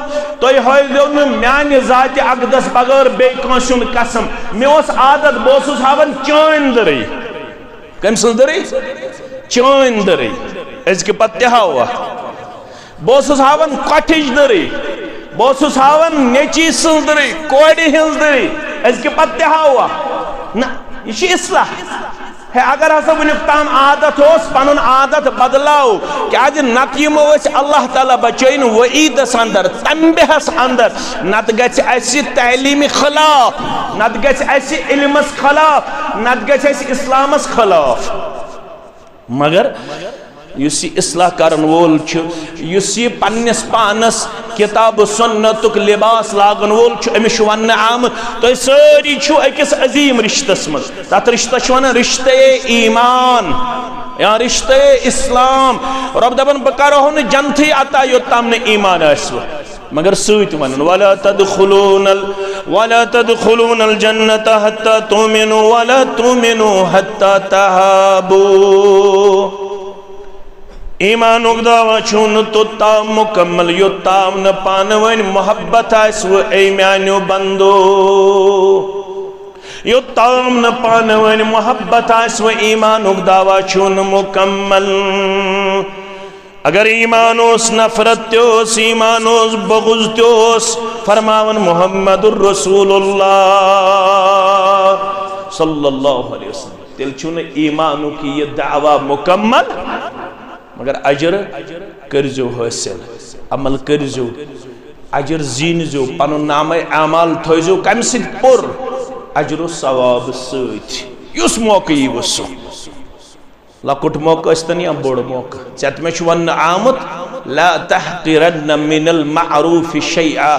تُہۍ ہٲوزیو نہٕ میانہِ ذاتِ اقدس بغٲر بیٚیہِ کٲنٛسہِ ہُنٛد قسم۔ مےٚ اوس عادت، بہٕ اوسُس ہاوان چٲنۍ دٔرٕے۔ کٔمۍ سٕنٛز دٔرٕے؟ چٲنۍ دٔرٕے۔ أزکہِ پتہٕ تہِ ہاوا۔ بہٕ اوسُس ہاوان کۄٹھِچ دٔرٕے، بہٕ اوسُس ہاوان نیٚچی سٕنٛز دٔرٕے، کورِ ہٕنٛز دٔرٕے۔ أزکہِ پتہٕ تہِ ہاوا۔ نہ، یہِ چھُ اصلاح۔ ہے، اگر ہسا وٕنیُک تام عادت اوس، پنُن عادت بدلاو، کیازِ نتہٕ یِمو أسۍ اللہ تعالیٰ بچٲیِن وعیدس اندر، تنبیہس اندر۔ نتہٕ گژھِ اسہِ تعلیمِ خلاف، نتہٕ گژھِ اسہِ علمس خلاف، نتہٕ گژھِ اسہِ اسلامس خلاف۔ مگر یُس یہِ اصلاح کرن وول چھُ، یُس یہِ پننِس پانس کتاب و سنتُک لباس لاگن وول چھُ، أمِس چھُ وننہٕ آمُت، تُہۍ سٲری چھِو أکِس عظیم رشتس منٛز۔ تتھ رشتس چھِ ونان رشتہٕ ایمان یا رشتہٕ اسلام۔ رۄب دپان، بہٕ کرہو نہٕ جنتھٕے عطا یوٚت تام نہٕ ایمان آسِوٕ۔ مگر سۭتۍ ونان، ولا تدخلون ال-، ولا تدخلون الجنة حتى تؤمنوا ولا تؤمنوا حتى تحابوا۔ ایمانُک دعویٰ چھُو نہٕ توٚت تام مکمل، یوٚت تام نہٕ پانہٕ ؤنۍ محبت آسِوٕ، اے میانیو بندو۔ یوٚت تام نہٕ پانہٕ ؤنۍ محبت آسِوٕ، ایمانُک دعویٰ چھُو نہٕ مکمل۔ اگر ایمان اوس، نفرت تہِ اوس، ایمان اوس، بغض تہِ اوس، فرماوان محمد رسول اللہ صلی اللہ علیہ وسلم، تیٚلہِ چھُنہٕ ایمانُک یہِ دعویٰ مکمل۔ مگر اجر کٔرزیو حٲصِل، عمل کٔرزیو، اجر زیٖنزیو، پنُن نامہ اعمال تھٲیزیو کمہِ سۭتۍ پُر؟ اجر و ثواب سۭتۍ۔ یُس موقعہٕ یی وسُن، لۄکُٹ موقعہٕ ٲسۍتن یا بوٚڑ موقعہٕ، ژےٚ تہٕ مےٚ چھُ وننہٕ آمُت، لا تحقرن من المعروف شيئا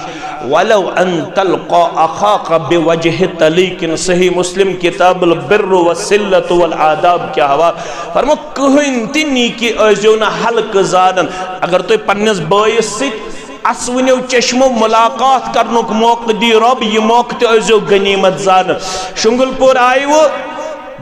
ولو ان تلقى اخاك بوجه طليق۔ صحیح مسلم، کتاب البر والصلة والآداب کہِ حوالہٕ فرمو، کٕہٕنۍ تہِ نیکی ٲسۍزیو نہٕ ہلکہٕ زانان۔ اگر تُہۍ پننِس بٲیِس سۭتۍ اسوٕنیو چشمو ملاقات کرنُک موقعہٕ دی رۄب، یہِ موقعہٕ تہِ ٲسۍزیو غنیمت زانان۔ شُنٛگُل پوٗر آیہِ وٕ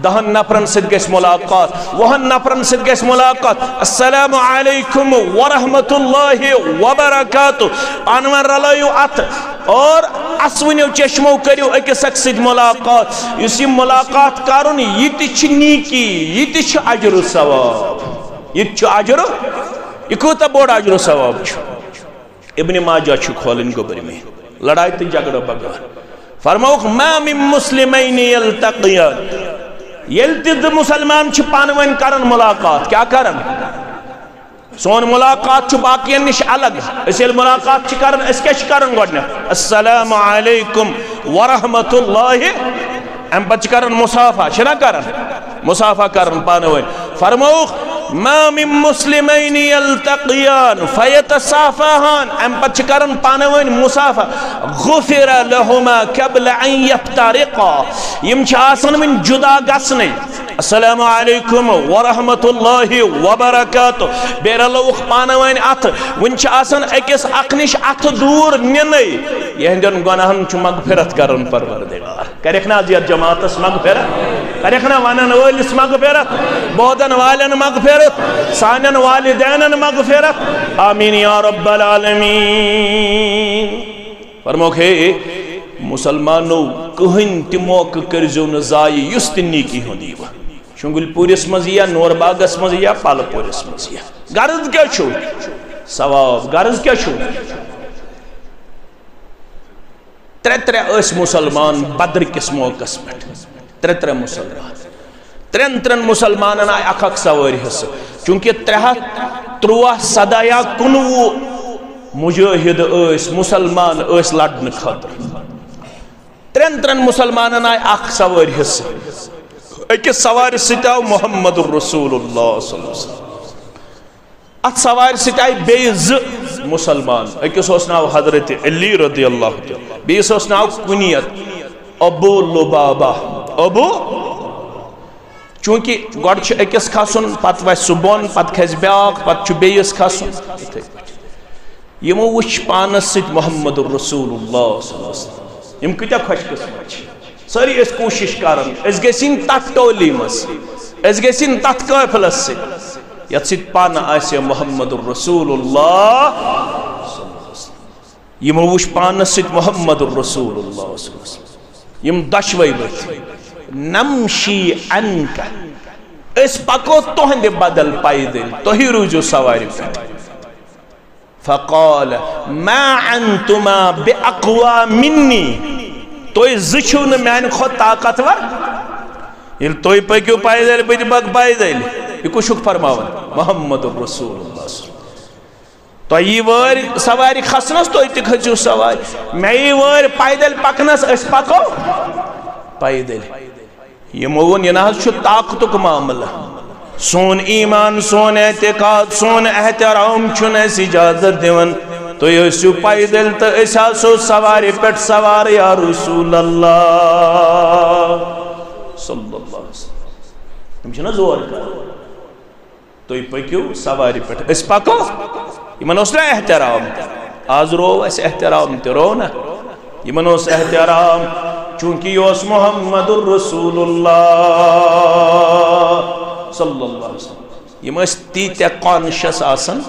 دہن نفرن سۭتۍ گژھِ ملاقات، وُہن نفرن سۭتۍ گژھِ ملاقات۔ السلام علیکم ورحمۃ اللہ وبرکاتہ۔ پانہٕ ؤنۍ رلٲیِو اتھٕ اور اسوٕنیو چشمو کٔرِو أکِس أکۍ سۭتۍ ملاقات۔ یُس یہِ ملاقات کرُن، یہِ تہِ چھِ نیکی، یہِ تہِ چھِ اجر و ثواب، یہِ تہِ چھُ اجر، یہِ کوٗتاہ بوٚڑ اجر و ثواب چھُ۔ ابن ماجہ چھُ کھولٕنۍ گوٚبرمہِ لڑایہِ تہٕ جھگڑٕ بغٲر۔ فرمووُکھ، ما من مسلمین یلتقیان، ییٚلہِ تہِ زٕ مسلمان چھِ پانہٕ ؤنۍ کران ملاقات، کیٛاہ کران؟ سون ملاقات چھُ باقین نِش الگ۔ أسۍ ییٚلہِ ملاقات چھِ کران، أسۍ کیٛاہ چھِ کران گۄڈٕنٮ۪تھ؟ السلام علیکم ورحمۃ اللہ۔ اَمہِ پتہٕ چھِ کران مصافحہ، چھِنہ کران؟ مصافحہ کران پانہٕ ؤنۍ۔ فرمووُکھ، ما من مسلمین یلتقیان فیتصافحان، اَمہِ پتہٕ چھِ کران پانہٕ ؤنۍ مصافحہ، غفر لہما قبل ان یفترقا، یِم چھِ آسان وٕنہِ جدا گژھنٕے۔ السلام علیکم ورحمۃ اللہ وبرکاتہ۔ بیٚیہِ رلووُکھ پانہٕ ؤنۍ اتھٕ، وٕنہِ چھِ آسان أکِس اکھ نِش اتھٕ دوٗر نِنٕے۔ یِہنٛدٮ۪ن گۄناہن چھُ مغفرت کران پروردگار۔ کرکھ نا از یتھ جماعتس مغفرت؟ کرکھ نا ونن وٲلِس مغفرت، بوزن والٮ۪ن مغفرت، سانٮ۪ن والدینن مغفرت؟ آمین یا رب العالمین۔ فرموکھ، ہے مسلمانو، کٕہٕنۍ تہِ موقعہٕ کٔرزیو نہٕ ضایع یُس تہِ نیکی ہُنٛد ییٖوٕ۔ شُنٛگُلۍ پوٗرِس منٛز یا نور باغس منٛز یا پالہٕ پوٗرِس منٛز یا۔ غرض کیٛاہ چھُو؟ ثواب۔ غرض کیٛاہ چھُو؟ ترٛےٚ ترٛےٚ ٲسۍ مُسلمان بدر کِس موقعس پٮ۪ٹھ۔ ترٛےٚ ترٛےٚ مُسلمان۔ ترٛٮ۪ن ترٛٮ۪ن مُسلمانن آیہِ اکھ اکھ سوٲرۍ حصہٕ۔ چوٗنٛکہِ ترٛےٚ ہتھ ترٛواہ، سداہ یا کُنوُہ مُجٲہِد ٲسۍ، مُسلمان ٲسۍ لڑنہٕ خٲطرٕ۔ ترٛٮ۪ن ترٛٮ۪ن مُسلمانن آیہِ اکھ سوٲرۍ حصہٕ۔ أکِس سوارِ سۭتۍ آو محمد رسول اللہ صلی اللہ علیہ وسلم۔ اتھ سوارِ سۭتۍ آیہِ بیٚیہِ زٕ مُسلمان۔ أکِس اوس ناو حضرت علی رضی اللہ تعالیٰ، بیٚیِس اوس ناو کُنیت ابو لبابہ۔ ابو، چوٗنٛکہِ گۄڈٕ چھُ أکِس کھسُن، پتہٕ وسہِ سُہ بۄن، پتہٕ کھسہِ بیٛاکھ، پتہٕ چھُ بیٚیِس کھسُن۔ یِتھَے پٲٹھۍ۔ یِمو وٕچھ پانس سۭتۍ محمد رسول اللہ صلی اللہ علیہ وسلم۔ یِم کۭتیاہ خۄش قسمت چھِ۔ سٲری ٲسۍ کوٗشِش کران، أسۍ گٔژھۍ یِن تتھ ٹولی منٛز، أسۍ گٔژھۍ یِن تتھ قٲفلس سۭتۍ، یتھ سۭتۍ پانہٕ آسہِ محمد رسول اللہ۔ یِمو وٕچھ پانس سۭتۍ محمد رسول اللہ صلی اللہ علیہ وسلم۔ یِم دۄشوے ؤتھۍ، "نمشی عنک"، أسۍ پکو تُہنٛدِ بدل پیدل، تُہی روٗزِو سوارِ پٮ۪ٹھ۔ فقال، "ما انتما باقوى مني"، تُہۍ زٕ چھِو نہٕ میانہِ کھۄتہٕ طاقتور۔ ییٚلہِ تُہۍ پٔکِو پیدل، بہٕ تہِ پکہٕ پیدل۔ یہِ کُس چھُکھ فرماوان؟ محمد رسول اللہ صلی اللہ علیہ وسلم۔ تۄہہِ یی وٲرۍ سوارِ کھسنس، تُہۍ تہِ کھٔژِو سوارِ۔ مےٚ یی وٲرۍ پیدل پکنس، أسۍ پکو پیدل۔ یِمو ووٚن، یہِ نہ حظ چھُ طاقتُک معاملہٕ۔ سون ایمان، سون اعتقاد، سون احترام چھُنہٕ اَسہِ اجازت دِوان۔ تُہۍ ٲسِو پیدل تہٕ أسۍ آسو سوارِ پٮ۪ٹھ سوار، یا رسول اللہ صلی اللہ علیہ وسلم۔ یِم چھِنہ زور کران۔ تُہۍ پٔکِو سوارِ پٮ۪ٹھ، أسۍ پکو۔ یِمن اوس نہ احترام؟ آز روو اَسہِ احترام تہِ، روو نہ؟ یِمن اوس احترام، چونکہ یہِ اوس محمد رسول اللہ صلی اللہ علیہ وسلم۔ یِم ٲسۍ تیٖتیٛاہ conscious آسان،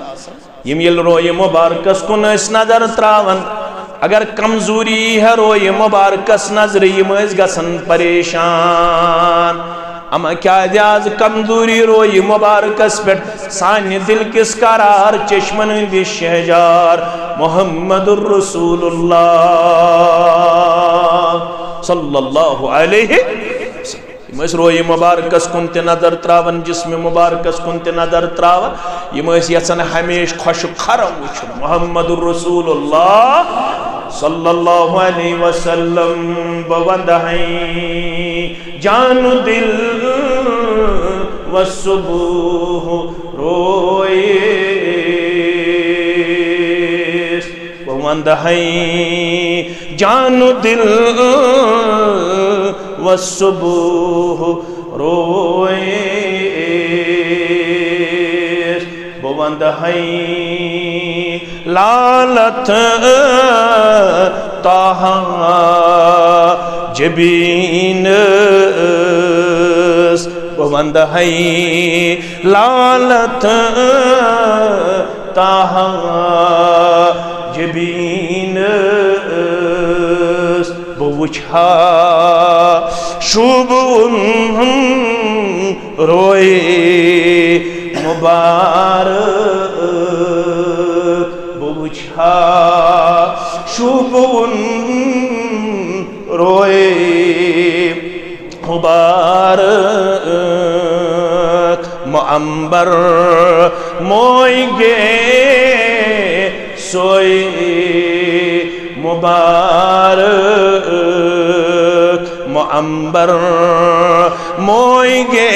یِم ییٚلہِ رویہِ مبارکس کُن ٲسۍ نظر تراوان، اگر کمزوری یی ہا رویہِ مبارکس نظرِ، یِم ٲسۍ گژھان پریشان۔ اما کیازِ آز کمزوری رویہِ مبارکس پٮ۪ٹھ؟ سانہِ دل کِس قرار چشمن ہٕنٛدِ شہجار محمد رسول اللہ صلی اللہ علیہ وسلم۔ یِم ٲسۍ رویہِ مبارکس کُن تہِ نظر تراوان، جسمِ مبارکس کُن تہِ نظر تراوان۔ یِم ٲسۍ یژھان ہمیشہِ خۄشک خرم وٕچھُن، محمد رسول اللہ صلی اللہ علیہ وسلم۔ بہٕ ونٛدٕ ہے جان و دل و صبح رویس، بہٕ ونٛدٕ ہے جان و دل و صبح رویس، بہٕ ونٛدٕ ہے لالت طٰہٰ جبینس، بہٕ ونٛدٕ ہے لالت طٰہٰ جبینس، بہٕ وٕچھِ ہا شوٗبوُن رویہِ مبارک، بہٕ وٕچھِ ہا شوٗبوُن رویہِ مبارک۔ مو عنبر موئیں گے سوئے مبارک، مو عنبر موئیں گے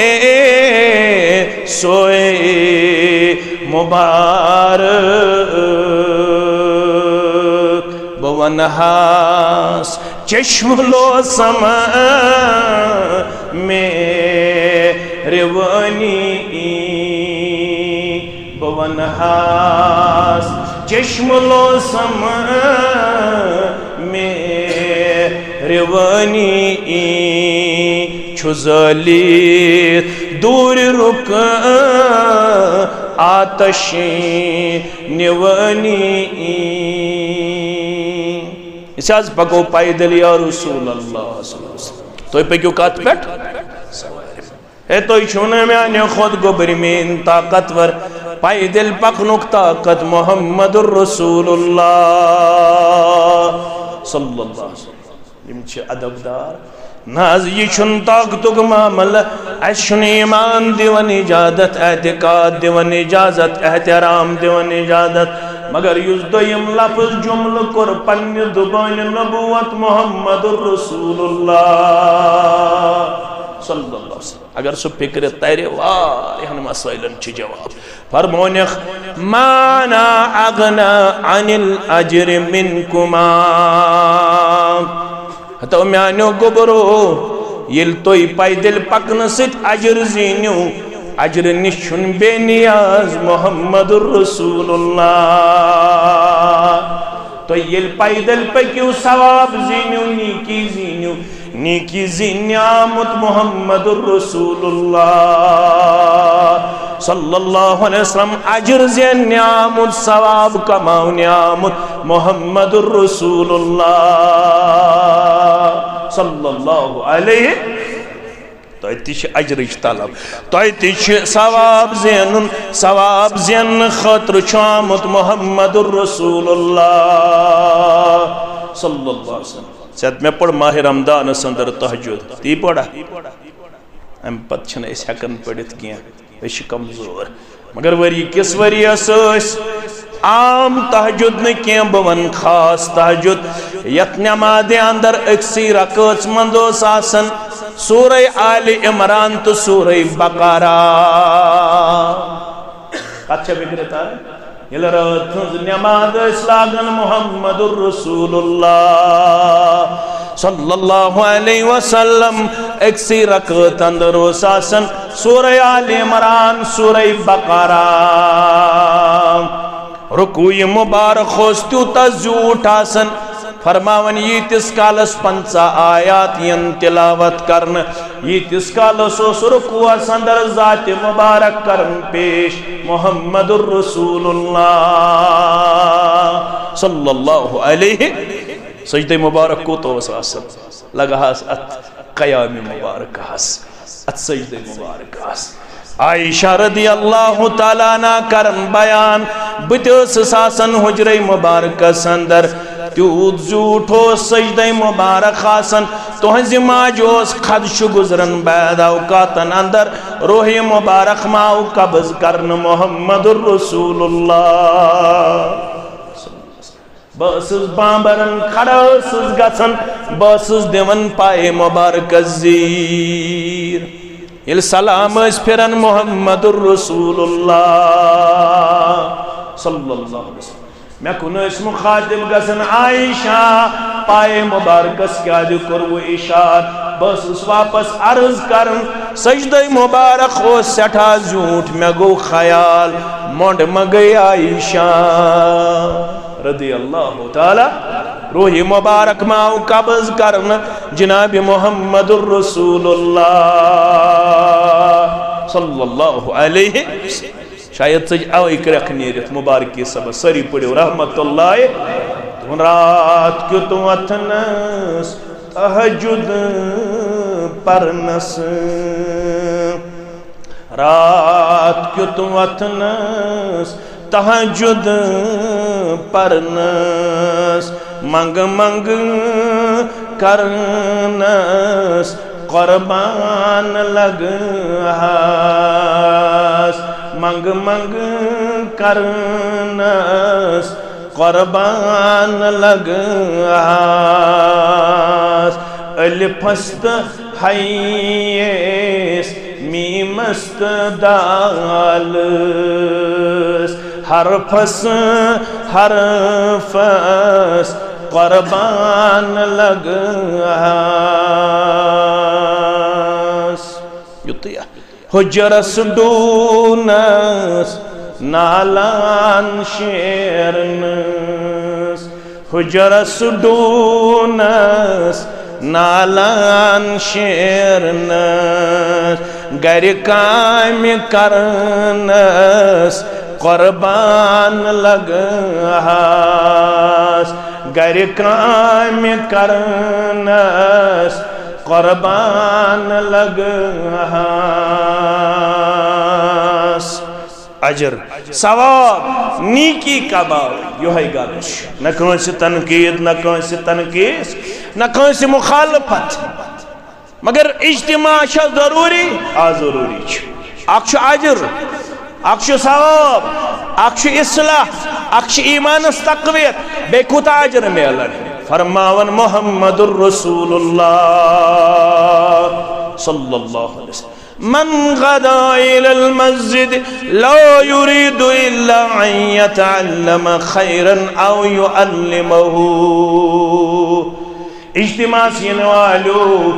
سوئے مبارک۔ بہٕ ونہاس چشم لوسم مہربانی، بہٕ ونہاس چشم لوسم مہربانی، چھُ زٲلِتھ دوٗرِ رُک آتش نِوٲنی۔ أسۍ حظ پکو پیدل یا رسول اللہ صلی اللہ علیہ وسلم۔ تُہۍ پٔکِو کتھ پٮ۪ٹھ؟ ہے، تُہۍ چھِو نہٕ میانہِ کھۄتہٕ گوٚبرۍ میٲنۍ طاقتور۔ پیدل پکنُک طاقت محمد رسول اللہ صلی اللہ علیہ وسلم۔ یِم چھِ ادب دار۔ نہ حظ، یہِ چھُنہٕ طاقتُک معاملہٕ۔ اَسہِ چھُنہٕ ایمان دِوان اجازت، اعتقاد دِوان اجازت، احترام دِوان اجازت۔ مگر یُس دوٚیِم لفظ جملہٕ کوٚر پننہِ زبانہِ نبوت محمد رسول اللہ صلی اللہ علیہ وسلم۔ اگر سُہ فکرِ ترِ، واریاہن مسائلن چھُ جواب۔ فرمونکھ، "ما انا اغنی عن الاجر منکما۔" ہتو میانیو گوٚبرو، ییٚلہِ تُہۍ پیدل پکنہٕ سۭتۍ اجر زیٖنِو، اجرٕ نِش چھُنہٕ بے نیاز محمد رسول اللہ۔ تُہۍ ییٚلہِ پیدل پٔکِو، ثواب زیٖنِو، نیکی زیٖنِو۔ نیکی زیٖنہِ آمُت محمد رسول اللہ صلی اللہ علیہ وسلم، اجر زینہِ آمُت، ثواب کماونہِ آمُت محمد رسول اللہ صلی اللہ علیہ۔ تۄہہِ تہِ چھِ اجرٕچ طلب، تۄہہِ تہِ چھِ ثواب زینُن، ثواب زیننہٕ خٲطرٕ چھُ آمُت محمد رسول اللہ صلی اللہ علیہ وسلم۔ ژےٚ مےٚ پوٚر ماہِ رمضانس اندر تہجد، تی پوٚرا؟ امہِ پتہٕ چھِنہٕ أسۍ ہٮ۪کان پٔرِتھ کینٛہہ، أسۍ چھِ کمزور۔ مگر ؤری کِس ؤریس ٲسۍ عام تہجد نہٕ کینٛہہ، بہٕ ونہٕ خاص تہجد، یتھ نمازِ اندر أکسٕے رکٲژ منٛز اوس آسان سورہ آل عمران تہٕ سورہ بقرہ۔ کتھ چھےٚ فکرِ تران؟ ییٚلہِ رٲژ ہٕنٛز نماز ٲسۍ لاگان، محمد رسول اللہ صلی اللہ علیہ وسلم أکسٕے رکٲژ اندر اوس آسان سورہ آل عمران، سورہ بقرہ۔ رکوع مبارک اوس تیوٗتاہ زیوٗٹھ آسان، فرماوان، ییٖتِس کالس پنژاہ آیات یِن تلاوت کرنہٕ، ییٖتِس کالس اوس رکوعس اندر ذات مبارک کران پیش محمد رسول اللہ صلی اللہ علیہ۔ سجدہ مبارک کوٗتاہ اوس آسان؟ لگہٕ ہس اتھ قیام مبارکس، اتھ سجدہ مبارکس۔ عائشہ رضی اللہ تعالیٰ عنہ کرن بیان، بہٕ تہِ ٲسٕس آسان حجرے مبارکس اندر، تیوٗت زیوٗٹھ اوس سجدہ مبارک آسان۔ تُہنزِ ماجہِ اوس خدشہٕ گُزران بعض اوقاتن اندر، روح مبارک ما آو قبض کرنہٕ محمد رسول اللہ۔ بہٕ ٲسٕس بامبرن کھڑا ٲسٕس گژھان، بہٕ ٲسٕس دِوان پایہِ مبارکس زیٖر۔ ییٚلہِ سلام ٲسۍ پھِران محمد رسول اللہ صلی اللہ علیہ وسلم، مےٚ کُن ٲسۍ مُخاطب گژھان، عائشہ، پایہِ مبارکس کیازِ کوٚروٕ اِشارٕ؟ بہٕ ٲسٕس واپس عرض کران، سجدے مبارک اوس سٮ۪ٹھاہ زیوٗٹھ، مےٚ گوٚو خیال، مۄنڈ ما گٔے عائشہ رضی اللہ تعالیٰ، روح مبارک ما آو قبض کرنہٕ جناب محمد رسول اللہ صلی اللہ علیہ وسلم۔ شاید ژٔج اوے کرٛکھ نیٖرِتھ مبارکی صٲبس۔ سٲری پٔرِو رحمت اللہ۔ رات کیُت وۄتھنس تہجد پرنس، رات کیُت وۄتھنس تہجد پرنس، منگ منگ کرنس قربان لگہس، منگ منگ کرنس قربان لگہس۔ الفس تہٕ ہیس، میمس تہٕ دالس، حرفس حرفس قربان لگہس۔ یُتُے۔ حجرس ڈوٗنس نالان شیرنس، حجرس ڈوٗنس نالان شیرنس، گرِ کامہِ کرنس قربان لگہس، گرِ کامہِ کرنس قربان لگہس۔ اجر، ثواب، نیکی کماو، یہے غرض چھُ۔ نہ کٲنٛسہِ تنقید، نہ کٲنٛسہِ تنقیٖص، نہ کٲنٛسہِ مخالفت۔ مگر اجتماع چھا ضروٗری؟ آ، ضروٗری چھُ۔ اکھ چھُ اجر، اکھ چھُ ثواب، اکھ چھُ اصلاح، اکھ چھُ ایمانس تقویت، بیٚیہِ کوٗتاہ اجر میلان؟ فرماوان محمد رسول اللہ صلی اللہ علیہ وسلم، من غدا الى المسجد لا يريد الا ان يتعلم خيرا او يعلمه۔ اجتماعس یِنہٕ والیو،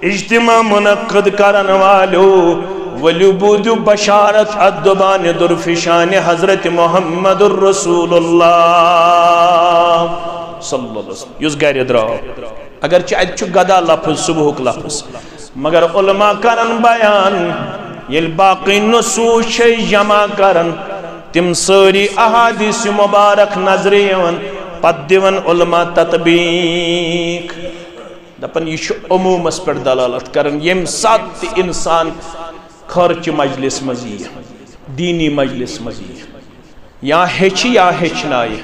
اجتماع منعقد کرن والیو، ؤلِو بوٗزِو بشارت اتھ دُبانہِ درفشانہِ حضرت محمد رسول اللہ صلی اللہ علیہ وسلم، یُس گرِ درٛاو۔ اگرچہِ اتہِ چھُ گدا لفظ، صبحُک لفظ، مگر علماء کرن بیان، ییٚلہِ باقٕے نصوص چھِ جمع کران، تِم سٲری احادیث مبارک نظرِ یِوان، پتہٕ دِوان علماء تطبیق۔ دپان، یہِ چھُ عمومس پٮ۪ٹھ دلالت کران، ییٚمہِ ساتہٕ تہِ انسان خٲرٕچہِ مجلس منٛز یِیہِ، دیٖنی مجلس منٛز یِیہِ، یا ہیٚچھِ یا ہیٚچھنایہِ۔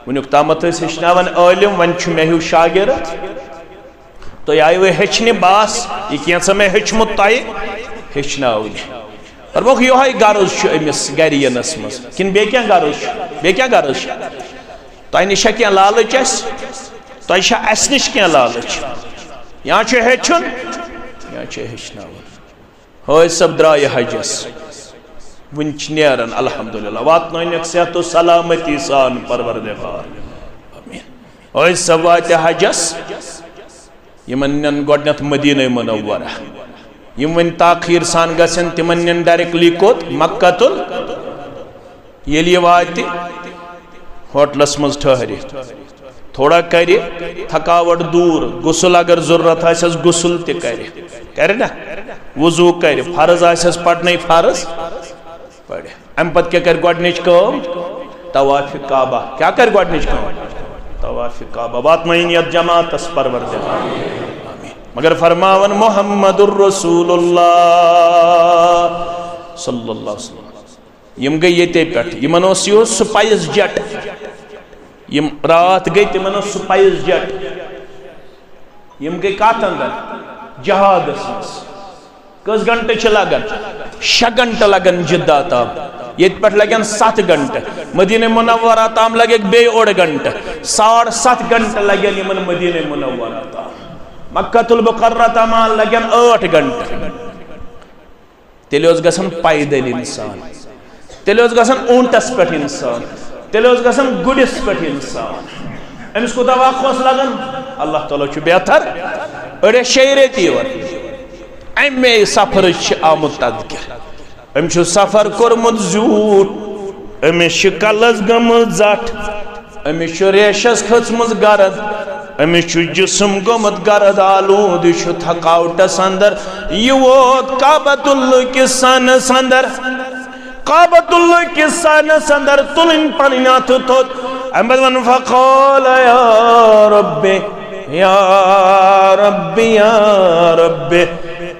وٕنیُک تامتھ ٲسۍ ہیٚچھناوان عٲلم، وۄنۍ چھُ مےٚ ہیوٗ شاگرد، تُہۍ آیوٕ ہیٚچھنہِ، بس یہِ کینٛژھا مےٚ ہیوٚچھمُت تۄہہِ ہیٚچھناونہِ۔ فرموکھ، یِہوٚے غرض چھُ أمِس گرِ یِنس منٛز، کِنہٕ بیٚیہِ کینٛہہ غرض چھُ؟ بیٚیہِ کینٛہہ غرض چھُ؟ تۄہہِ نِش چھا کینٛہہ لالٕچ اَسہِ؟ تۄہہِ چھا اَسہِ نِش کینٛہہ لالٕچ؟ یا چھُ ہیٚچھُن، یا چھُ ہیٚچھناوُن۔ حٲج صٲب درٛایہِ حجس، وُنہِ چھِ نیران، الحمدللہ، واتنٲونکھ صحت و سلامتی سان پروردگار۔ آمین۔ حٲج صٲب واتہِ حجس، یِمن نِن گۄڈٕنٮ۪تھ مدینہ منورہ۔ یِم وۄنۍ تاخیر سان گژھن، تِمن نِن ڈائریکٹلی کوٚت؟ مکہ تُل۔ ییٚلہِ یہِ واتہِ، ہوٹلس منٛز ٹھہرِ، تھوڑا کرِ تھکاوٹ دوٗر، غسل اگر ضروٗرت آسٮ۪س، غسل تہِ کرِ، کرِ نا؟ وضو کرِ، فرض آسٮ۪س پرنَے، فرض پرِ۔ امہِ پتہٕ کیٛاہ کرِ گۄڈٕنِچ کٲم؟ طواف کعبہ۔ کیٛاہ کرِ گۄڈٕنِچ کٲم؟ طواف کعبہ۔ واتنٲیِن یتھ جماعتس پروردگار۔ آمین۔ مگر فرماوان محمد رسول اللہ صلی اللہ علیہ وسلم۔ یِم گٔے ییٚتے پٮ۪ٹھ، یِمن اوس یِہُس سپائس جیٹ، یِم راتھ گٔے، تِمن اوس سپائس جیٹ۔ یِم گٔے کتھ اندر؟ جہادس منٛز۔ کٔژ گھنٹہٕ چھِ لگان؟ شےٚ گھنٹہٕ لگان جدہ تام، ییٚتہِ پٮ۪ٹھ لگن ستھ گھنٹہٕ، مدینہ منورہ تام لگہِ بیٚیہِ اوٚڑ گھنٹہٕ، ساڑ ستھ گھنٹہٕ لگن یِمن مدینہ منورہ تام۔ مکہ المکرمہ تام لگن ٲٹھ گھنٹہٕ۔ تیٚلہِ اوس گژھان پیدل انسان، تیٚلہِ اوس گژھان اوٗنٹس پٮ۪ٹھ انسان، تیٚلہِ اوس گژھان گُرِس پٮ۪ٹھ انسان۔ أمِس کوٗتاہ وق اوس لگان؟ اللہ تعالیٰ چھُ بہتر۔ أڑۍ ٲسۍ شیٚیہِ ریٚتہِ یِوان۔ امے سفرٕچ چھِ آمُت تذکرٕ۔ أمۍ چھُ سفر کوٚرمُت زیوٗٹھ، أمِس چھِ کلس گٔمٕژ زٹھ، أمِس چھُ ریشس کھٔژمٕژ گرد، أمِس چھُ جسم گوٚمُت گرد آلوٗد، یہِ چھُ تھکاوٹس اندر۔ یہِ ووت کعبۃ اللہ کِس سانس اندر۔ کعبۃ اللہ کِس سانس اندر تُلٕنۍ پنٕنۍ اتھٕ تھوٚد۔ امہِ پتہٕ ووٚن، فقال یا رب، یا رب، یا رب،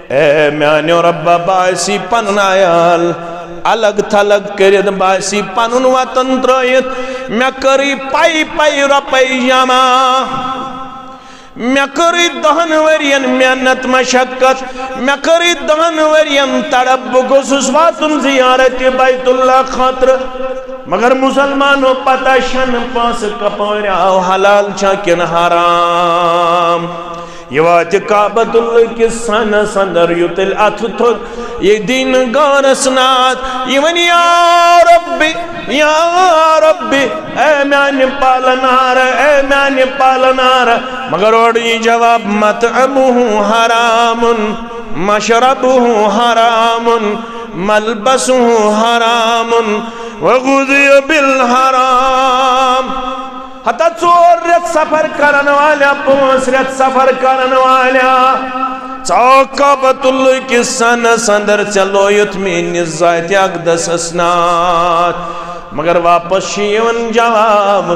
اے میانیو ربا، بہٕ آسی پنُن عیال الگ تھلگ کٔرِتھ، بہٕ آسی پنُن وطن ترٲیِتھ، مےٚ کٔرٕے پَے پَے رۄپَے جمع، مےٚ کٔرٕے دَہَن ؤرین محنت مشقت، مےٚ کٔرٕے دَہَن ؤرین تڑپ، بہٕ گوٚژھُس واتُن زیارت بیت اللہ خٲطرٕ۔ مگر مسلمانو، پتہ چھنہٕ پونٛسہٕ کپٲرۍ آو، حلال چھا کِنہٕ حرام۔ یہِ واتہِ کعبۃ اللہ کِس سانس اندر، یہِ تُلہِ اتھٕ تھوٚد، یہِ دِنہٕ غٲرس ناد، یہِ ونہِ، یا ربِ، یا ربِ، اے میانہِ پالنہار، اے میانہِ پالنہار۔ مگر اورٕ یہِ جواب، مطعمہ حرام، مشربہ حرام، ملبسہ حرام، وغذی بالحرام۔ ہتا ژور رٮ۪تھ سفر کرن والیا، پانٛژھ رٮ۪تھ سفر کرن والیا، ژاو کعبۃ اللہ کِس سانس اندر، ژےٚ لویُتھ میٲنِس ذاتِ اقدسس ناد۔ مگر واپس چھُ یِوان جواب،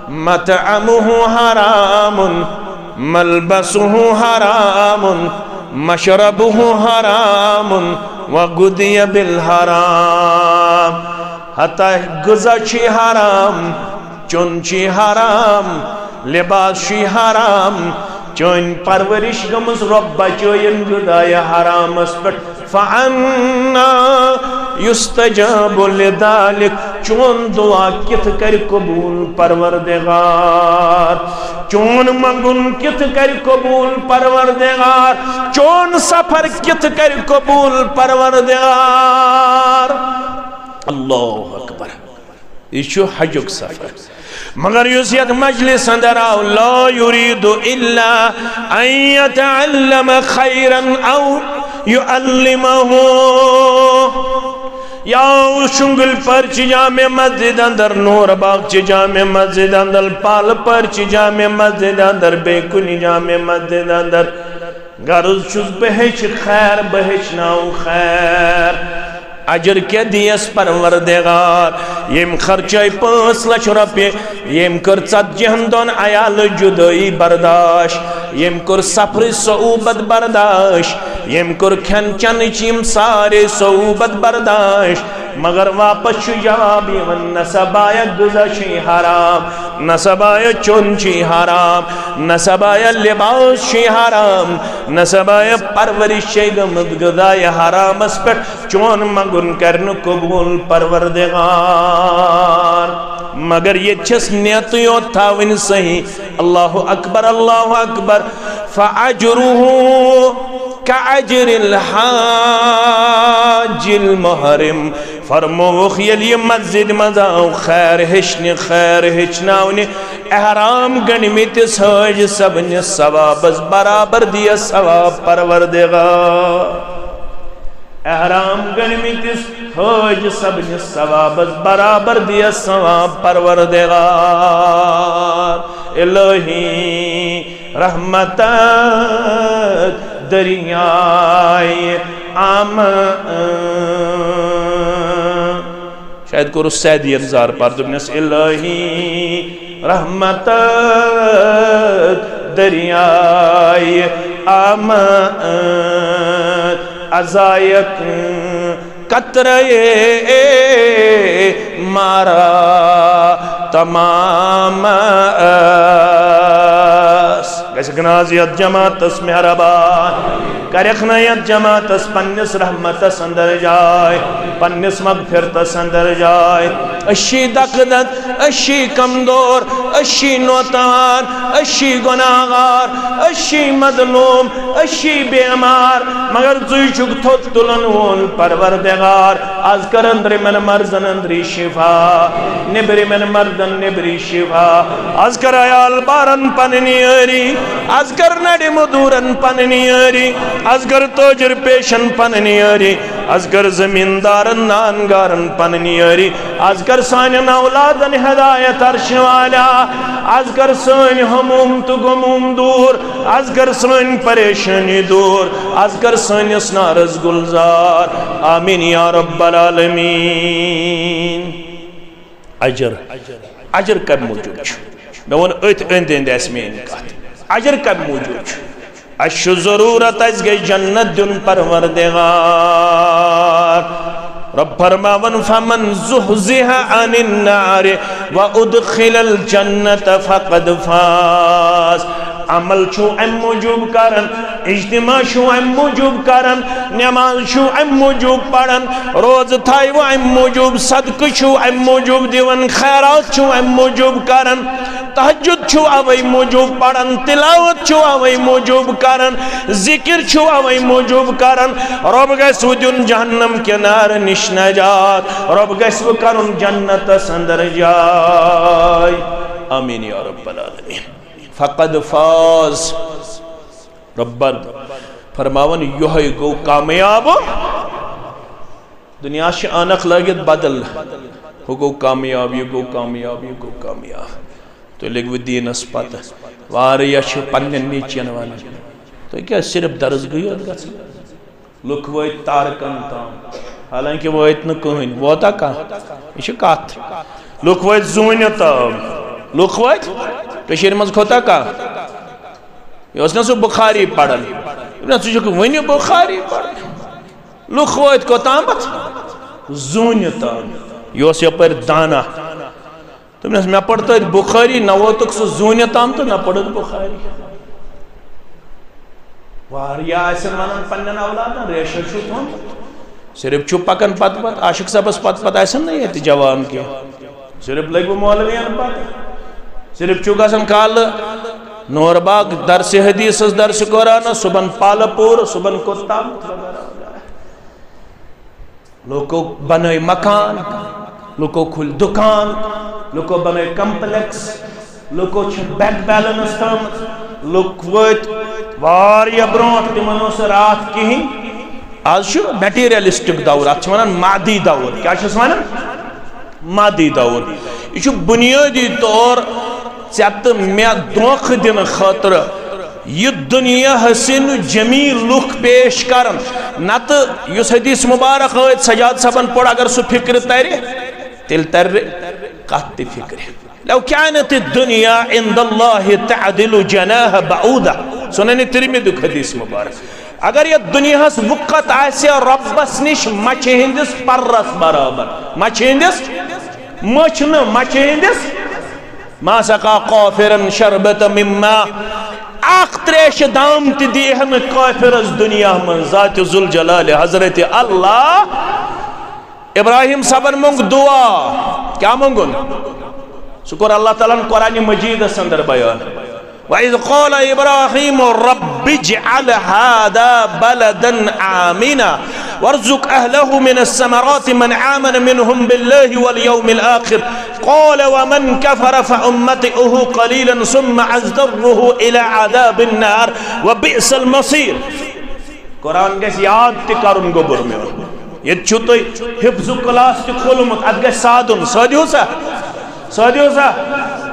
مطعمہ حرام، ملبسہ حرام، مشربہ حرام، وغذی بالحرام۔ ہتا غذا چھُ حرام، چون چھُ حرام، لباس چھُ حرام، چٲنۍ پرورش گٔمٕژ، رۄب بچٲیِن غذایہِ حرامس پٮ۪ٹھ۔ فأنا یستجاب لذلک، چون دعا کِتھ کرِ قبول پروردگار؟ چون منگُن کِتھ کرِ قبول پروردگار؟ چون سفر کِتھ کرِ قبول پروردگار؟ اللہ اکبر۔ یہِ چھُ حجُک سفر۔ مگر یُس یتھ مجلس اندر آو، لا یرید الا ان یتعلم خیرا او یعلمہ۔ یا شنگل پرچ جامع مسجد اندر، نور باغ چہ جامع مسجد اندر، پال پرچ جامع مسجد اندر، بے کن جامع مسجد اندر۔ غرض چھُس بہٕ ہیٚچھِ خیر، بہٕ ہیٚچھناو خیر۔ اجر کیٛاہ دِیَس پروردگار؟ ییٚمۍ خرچٲے پانٛژھ لچھ رۄپیہِ، ییٚمۍ کٔر ژتجی ہن دۄن عیالہٕ جُدٲیی برداش، ییٚمۍ کٔر سفرٕچ صعوبت برداش، ییٚمۍ کٔر کھٮ۪ن چٮ۪نٕچ یِم سارے صعوبت برداش، مگر واپس چھُ جواب یِوان، نسا بایا غذا چھُے حرام، نسا بایا چوٚن چھُے حرام، نسا بایا لباس چھُے حرام، نسا بایا پرورش چھے گٔمٕژ غذایہ حرامس پٮ۪ٹھ۔ چون منگُن کرِ نہٕ قبول پروردگار۔ مگر ییٚتہِ چھس نیتٕے یوت تھاوٕنۍ صحیح۔ اللہ اکبر، اللہ اکبر۔ فاجرہ کاجر الحاج المحرم۔ فرمووُکھ، ییٚلہِ یہِ مسجد منٛز آو خیر ہیٚچھنہِ، خیر ہیٚچھناونہِ، احرام گنڈمتس حاج صٲبنس ثوابس برابر دِیس ثواب پروردگار۔ احرام گنڈمتس حاج صٲبنس ثوابس برابر دِیس ثواب پروردگار۔ الہی رحمتک دریائے آمد۔ شاید کوٚرُس سیدی یَن زار پار، دوٚپنَس، الہی رحمتک دریائے آمد، عزایک قطرے مارا تمام۔ گژھکھ نہ حظ یتھ جماعتس مہربان، کرکھ نہ یتھ جماعتس پننس رحمتس اندر جاے، پننس مغفرتس اندر جاے۔ أسۍ چھِ دکہٕ دند، أسۍ چھِ کمزور، أسۍ چھِ نوتان، أسۍ چھِ گناہگار، أسۍ چھِ مظلوم، أسۍ چھِ بیمار، مگر ژٕے چھُکھ تھوٚد تُلن وول پروردگار۔ از کر أنٛدرِمٮ۪ن مرضن أنٛدری شفا، نیٚبرِمٮ۪ن مرضن نیٚبری شفا۔ از کر عیال بارن پننہِ یٲری، از کر نڑِ مزدورن پننہِ یٲری، از کر تاجر پیشن پننہِ یٲری، از کر زمیندارن نانگارن پننہِ یٲری، از کر سانٮ۪ن اولادن ہدایت عرش والا، از کر سٲنۍ ہموم تہٕ غموم دور، از کر سٲنۍ پریشانی دور، از کر سٲنِس نارس گلزار۔ آمین یا رب العالمین۔ اجر، اجر کمہِ موٗجوٗب چھُ؟ مےٚ ووٚن أتھۍ أنٛدۍ أنٛدۍ آسہِ میٛٲنۍ کتھ۔ اجر کمہِ موٗجوٗب چھُ؟ اسہِ چھُ ضروٗرت، اسہِ گژھِ جنت دیُن پروردگار۔ رب فرماوان، فمن زحزح عن النار وادخل الجنة فقد فاز۔ عمل چھُو امہِ موٗجوٗب کران، اجتماع چھُو امہِ موٗجوٗب کران، نماز چھُو امہِ موٗجوٗب پران، روزٕ تھایِو امہِ موٗجوٗب، صدقہٕ چھُو امہِ موٗجوٗب دِوان، خیرات چھُو امہِ موٗجوٗب کران، تہجد چھُو اوے موٗجوٗب پران، تلاوت چھُو اوے موٗجوٗب کران، ذکر چھُو اوے موٗجوٗب کران۔ رب گژھِوٕ دیُن جہنم کہِ نارٕ نِش نجات، رب گژھِوٕ کرُن جنتس اندر جاے۔ آمین یا رب العالمین۔ فقد فاز۔ ربن فرماوان، یہے گو کامیاب۔ دنیا چھ عانق لٲگِتھ بدل، ہُہ گو کامیاب، یہِ گو کامیاب، یہِ گو کامیاب۔ تُہۍ لٔگِوٕ دیٖنس پتہٕ۔ واریاہ چھِ پننٮ۪ن نیٚچوٮ۪ن ونان، تُہۍ کیٛاہ صرف درسگاہٕے یوت گژھان؟ لُکھ وٲتۍ تارکن تام، حالانکہ وٲتۍ نہٕ کٕہٕنۍ۔ ووتا کانٛہہ؟ یہِ چھِ کتھ۔ لُکھ وٲتۍ زوٗنہِ تام، لُکھ وٲتۍ۔ کٔشیٖرِ منٛز کھوٚتا کانٛہہ؟ یہِ اوس نا سُہ بخاری پران؟ دوٚپنس، ژٕ چھُکھ وُنہِ بخاری پران؟ لُکھ وٲتۍ کوٚتامتھ؟ زوٗنہِ تام۔ یہِ اوس یپٲرۍ دانا۔ دوٚپنس، مےٚ پٔر تٔتھۍ بخاری، نہ ووتُکھ سُہ زوٗنہِ تام تہٕ نہ پٔرٕتھ بخاری۔ واریاہ آسن ونان پننٮ۪ن اولادن، ریشو چھُو تھوٚمُت۔ صرف چھُو پکان پتہٕ پتہٕ، عاشق صٲبس پتہٕ پتہٕ آسن نہٕ ییٚتہِ جوان کینٛہہ۔ صرف لٔگِوٕ مولوین پتہٕ۔ صرف چھُو گژھان کالہٕ نور باغ درسِ حدیثس، درسِ قرآنس، صبحن پالہٕ پوٗر، صبحن کوٚت تام؟ لوکو بنٲے مکان، لوکو کھُلۍ دُکان، لوکو بنٲے کمپلیکس، لوکو چھِ بینک بیلنس تھٲومٕژ۔ لُکھ وٲتۍ واریاہ برونٛٹھ، تِمن اوس نہٕ راتھ کِہیٖنۍ۔ آز چھُ میٹیریلسٹک دور، اتھ چھِ ونان مادی دور۔ کیٛاہ چھِس ونان؟ مادی دور۔ یہِ چھُ بنیٲدی طور ژےٚ تہٕ مےٚ دھوکہٕ دِنہٕ خٲطرٕ یہِ دُنیا حسین جمیل لُکھ پیش کران۔ نتہٕ یُس حدیث مبارک ٲدۍ سجاد صٲبن پوٚر، اگر سُہ فکرِ ترِ، تیٚلہِ ترِ کتھ تہِ فکرِ۔ لو كانت الدنيا عند الله تعدل جناح بعوضة۔ سنن ترمذی حدیث مبارک۔ اگر یتھ دنیاہس وقت آسہِ رۄبس نِش مچھِ ہٕنٛدِس پرس برابر، مچھِ ہٕنٛدِس، مچھ نہٕ، مچھِ ہٕنٛدِس، ما سقى كافرا شربة من ماء، اکھ تریشہِ دام تہِ دیہِ ہا نہٕ کٲفرس دنیا منٛز ذات ذوالجلال حضرت اللہ۔ ابراہیم صٲبن مونگ دعا۔ کیا مونگن؟ سُہ کوٚر اللہ تعالیٰ ہن قرآن مجیدس اندر بیان۔ وَإِذْ قَالَ إِبْرَاهِيمُ رَبِّ اجْعَلْ هَذَا بَلَدًا آمِنًا وَارْزُقْ أَهْلَهُ مِنَ الثَّمَرَاتِ مَنْ آمَنَ مِنْهُمْ بِاللَّهِ وَالْيَوْمِ الْآخِرِ قَالَ وَمَنْ كَفَرَ فَأُمَتِّعُهُ قَلِيلًا ثُمَّ أَضْطَرُّهُ إِلَى عَذَابِ النَّارِ وَبِئْسَ الْمَصِيرُ۔ قرآن گژھِ یاد تہِ کرُن، گوٚبُر میون۔ ییٚتہِ چھُو تُہۍ حفظ کلاس تہِ کھولمُت، اتھ گژھِ سادُن۔ سٲدیو سا؟ سٲدیو سا؟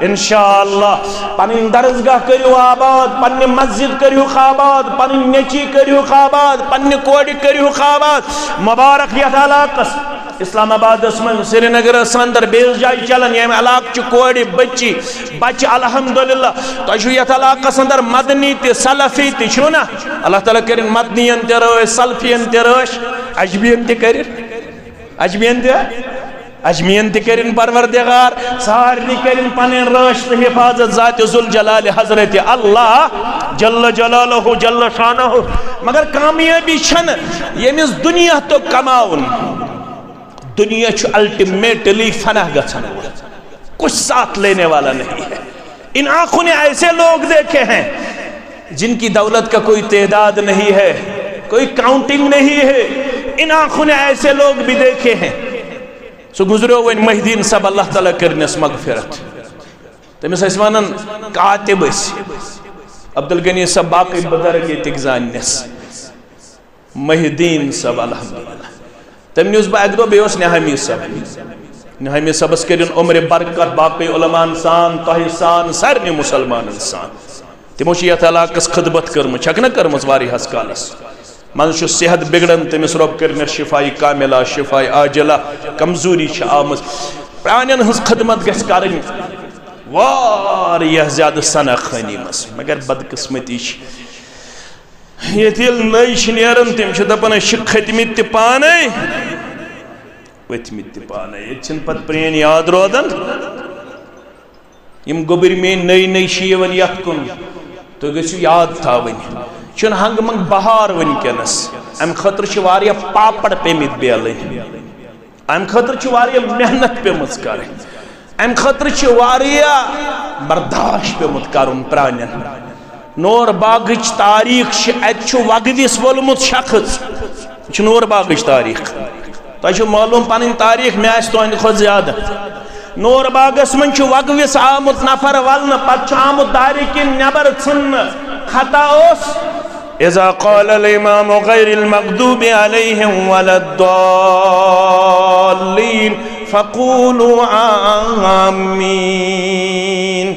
انشاءاللہ۔ پنٕنۍ درسگاہ کٔرِو آباد، پننہِ مسجد کٔرِہُکھ آباد، پنٕنۍ نیٚچی کٔرِہُکھ آباد، پننہِ کورِ کٔرِہُکھ آباد۔ مبارک یتھ علاقس۔ اسلام آبادس منٛز، سرینگرس اندر، بیٚیِس جایہِ چلان، ییٚمہِ علاقہٕ چہِ کورِ، بچی، بچہِ، الحمدللہ۔ تۄہہِ چھُو یتھ علاقس اندر مدنی تہِ، سلفی تہِ، چھُو نا؟ اللہ تعالیٰ کٔرِن مدنین تہِ رٲچھ، سلفین تہِ رٲچھ، عجبین تہِ کٔرِن، عجبین تہِ، عجمین تہِ کٔرِن پروردگار، سارنٕے کٔرِن پنٕنۍ رٲچھ تہٕ حفاظت ذات ذوالجلال حضرت اللہ جل جلالہ جل شانہ۔ مگر کامیٲبی چھنہٕ ییٚمِس دُنیا تو کماوُن۔ دنیا چھُ الٹیمیٹلی فنا گژھن وول، کچھ ساتھ لینے والا نہیں ہے۔ ان آنکھوں نے ایسے لوگ دیکھے ہیں جن کی دولت کا کوئی تعداد نہیں ہے، کوئی کاؤنٹنگ نہیں ہے۔ ان آنکھوں نے ایسے لوگ بھی دیکھے ہیں۔ سُہ گُزریو وۄنۍ محی الدین صٲب، اللہ تعالیٰ کٔرنَس مغفرت۔ تٔمِس ٲسۍ وَنان کاتِب ٲسۍ۔ عبدالغنی صٲب باقٕے بُزرگ ییٚتِکۍ زاننَس۔ محی الدین صٲب، الحمدللہ۔ تٔمۍ نیوٗس بہٕ اَکہِ دۄہ، بیٚیہِ اوس نہامی صٲب۔ نہامی صٲبَس کٔرِن عمرِ برکت، باقٕے علماءن سان، تۄہہِ سان، سارنٕے مُسلمانَن سان۔ تِمو چھِ یَتھ علاقَس خدمت کٔرمٕژ، چھَکھ نہ کٔرمٕژ واریاہَس کالَس۔ منٛزٕ چھُ صحت بِگڑان، تٔمِس رۄب کٔرِنَس شفاء کاملہ، شفاء عاجلہ، کمزوری چھِ آمٕژ۔ پرٛانٮ۪ن ہٕنٛز خدمت گژھِ کَرٕنۍ واریاہ زیادٕ ثنا خٲنی منٛز، مگر بدقسمتی چھِ ییٚتہِ ییٚلہِ نٔے چھِ نیران، تِم چھِ دَپان، "أسۍ چھِ کھٔتۍمٕتۍ تہِ پانَے، ؤتھۍمٕتۍ تہِ پانَے۔" ییٚتہِ چھِنہٕ پَتہٕ پرٛٲنۍ یاد روزان۔ یِم گوٚبٕرۍ میٛٲنۍ نٔے نٔے چھِ یِوان یَتھ کُن، تُہۍ گٔژھِو یاد تھاوٕنۍ، چھُنہٕ ہنٛگہٕ منٛگہٕ بہار وٕنکیٚنَس۔ اَمہِ خٲطرٕ چھِ واریاہ پاپڑ پیٚمٕتۍ بیلٕنۍ۔ امہِ خٲطرٕ چھِ واریاہ محنت پیٚمٕژ کرٕنۍ، امہِ خٲطرٕ چھِ واریاہ برداشت پیوٚمُت کرُن پرانٮ۪ن۔ نور باغٕچ تاریخ چھِ، اتہِ چھُ وگوِس وولمُت شخص، یہِ چھِ نور باغٕچ تاریخ۔ تۄہہِ چھُ معلوم پنٕنۍ تاریخ، مےٚ آسہِ تُہنٛدِ کھۄتہٕ زیادٕ۔ نور باغس منٛز چھُ وگوِس آمُت نفر ولنہٕ، پتہٕ چھُ آمُت دارِ کِنۍ نٮ۪بر ژھٕننہٕ۔ خطا اوس۔ إذا قال الإمام غير المغضوب عليهم ولا الضالين فقولوا آمين۔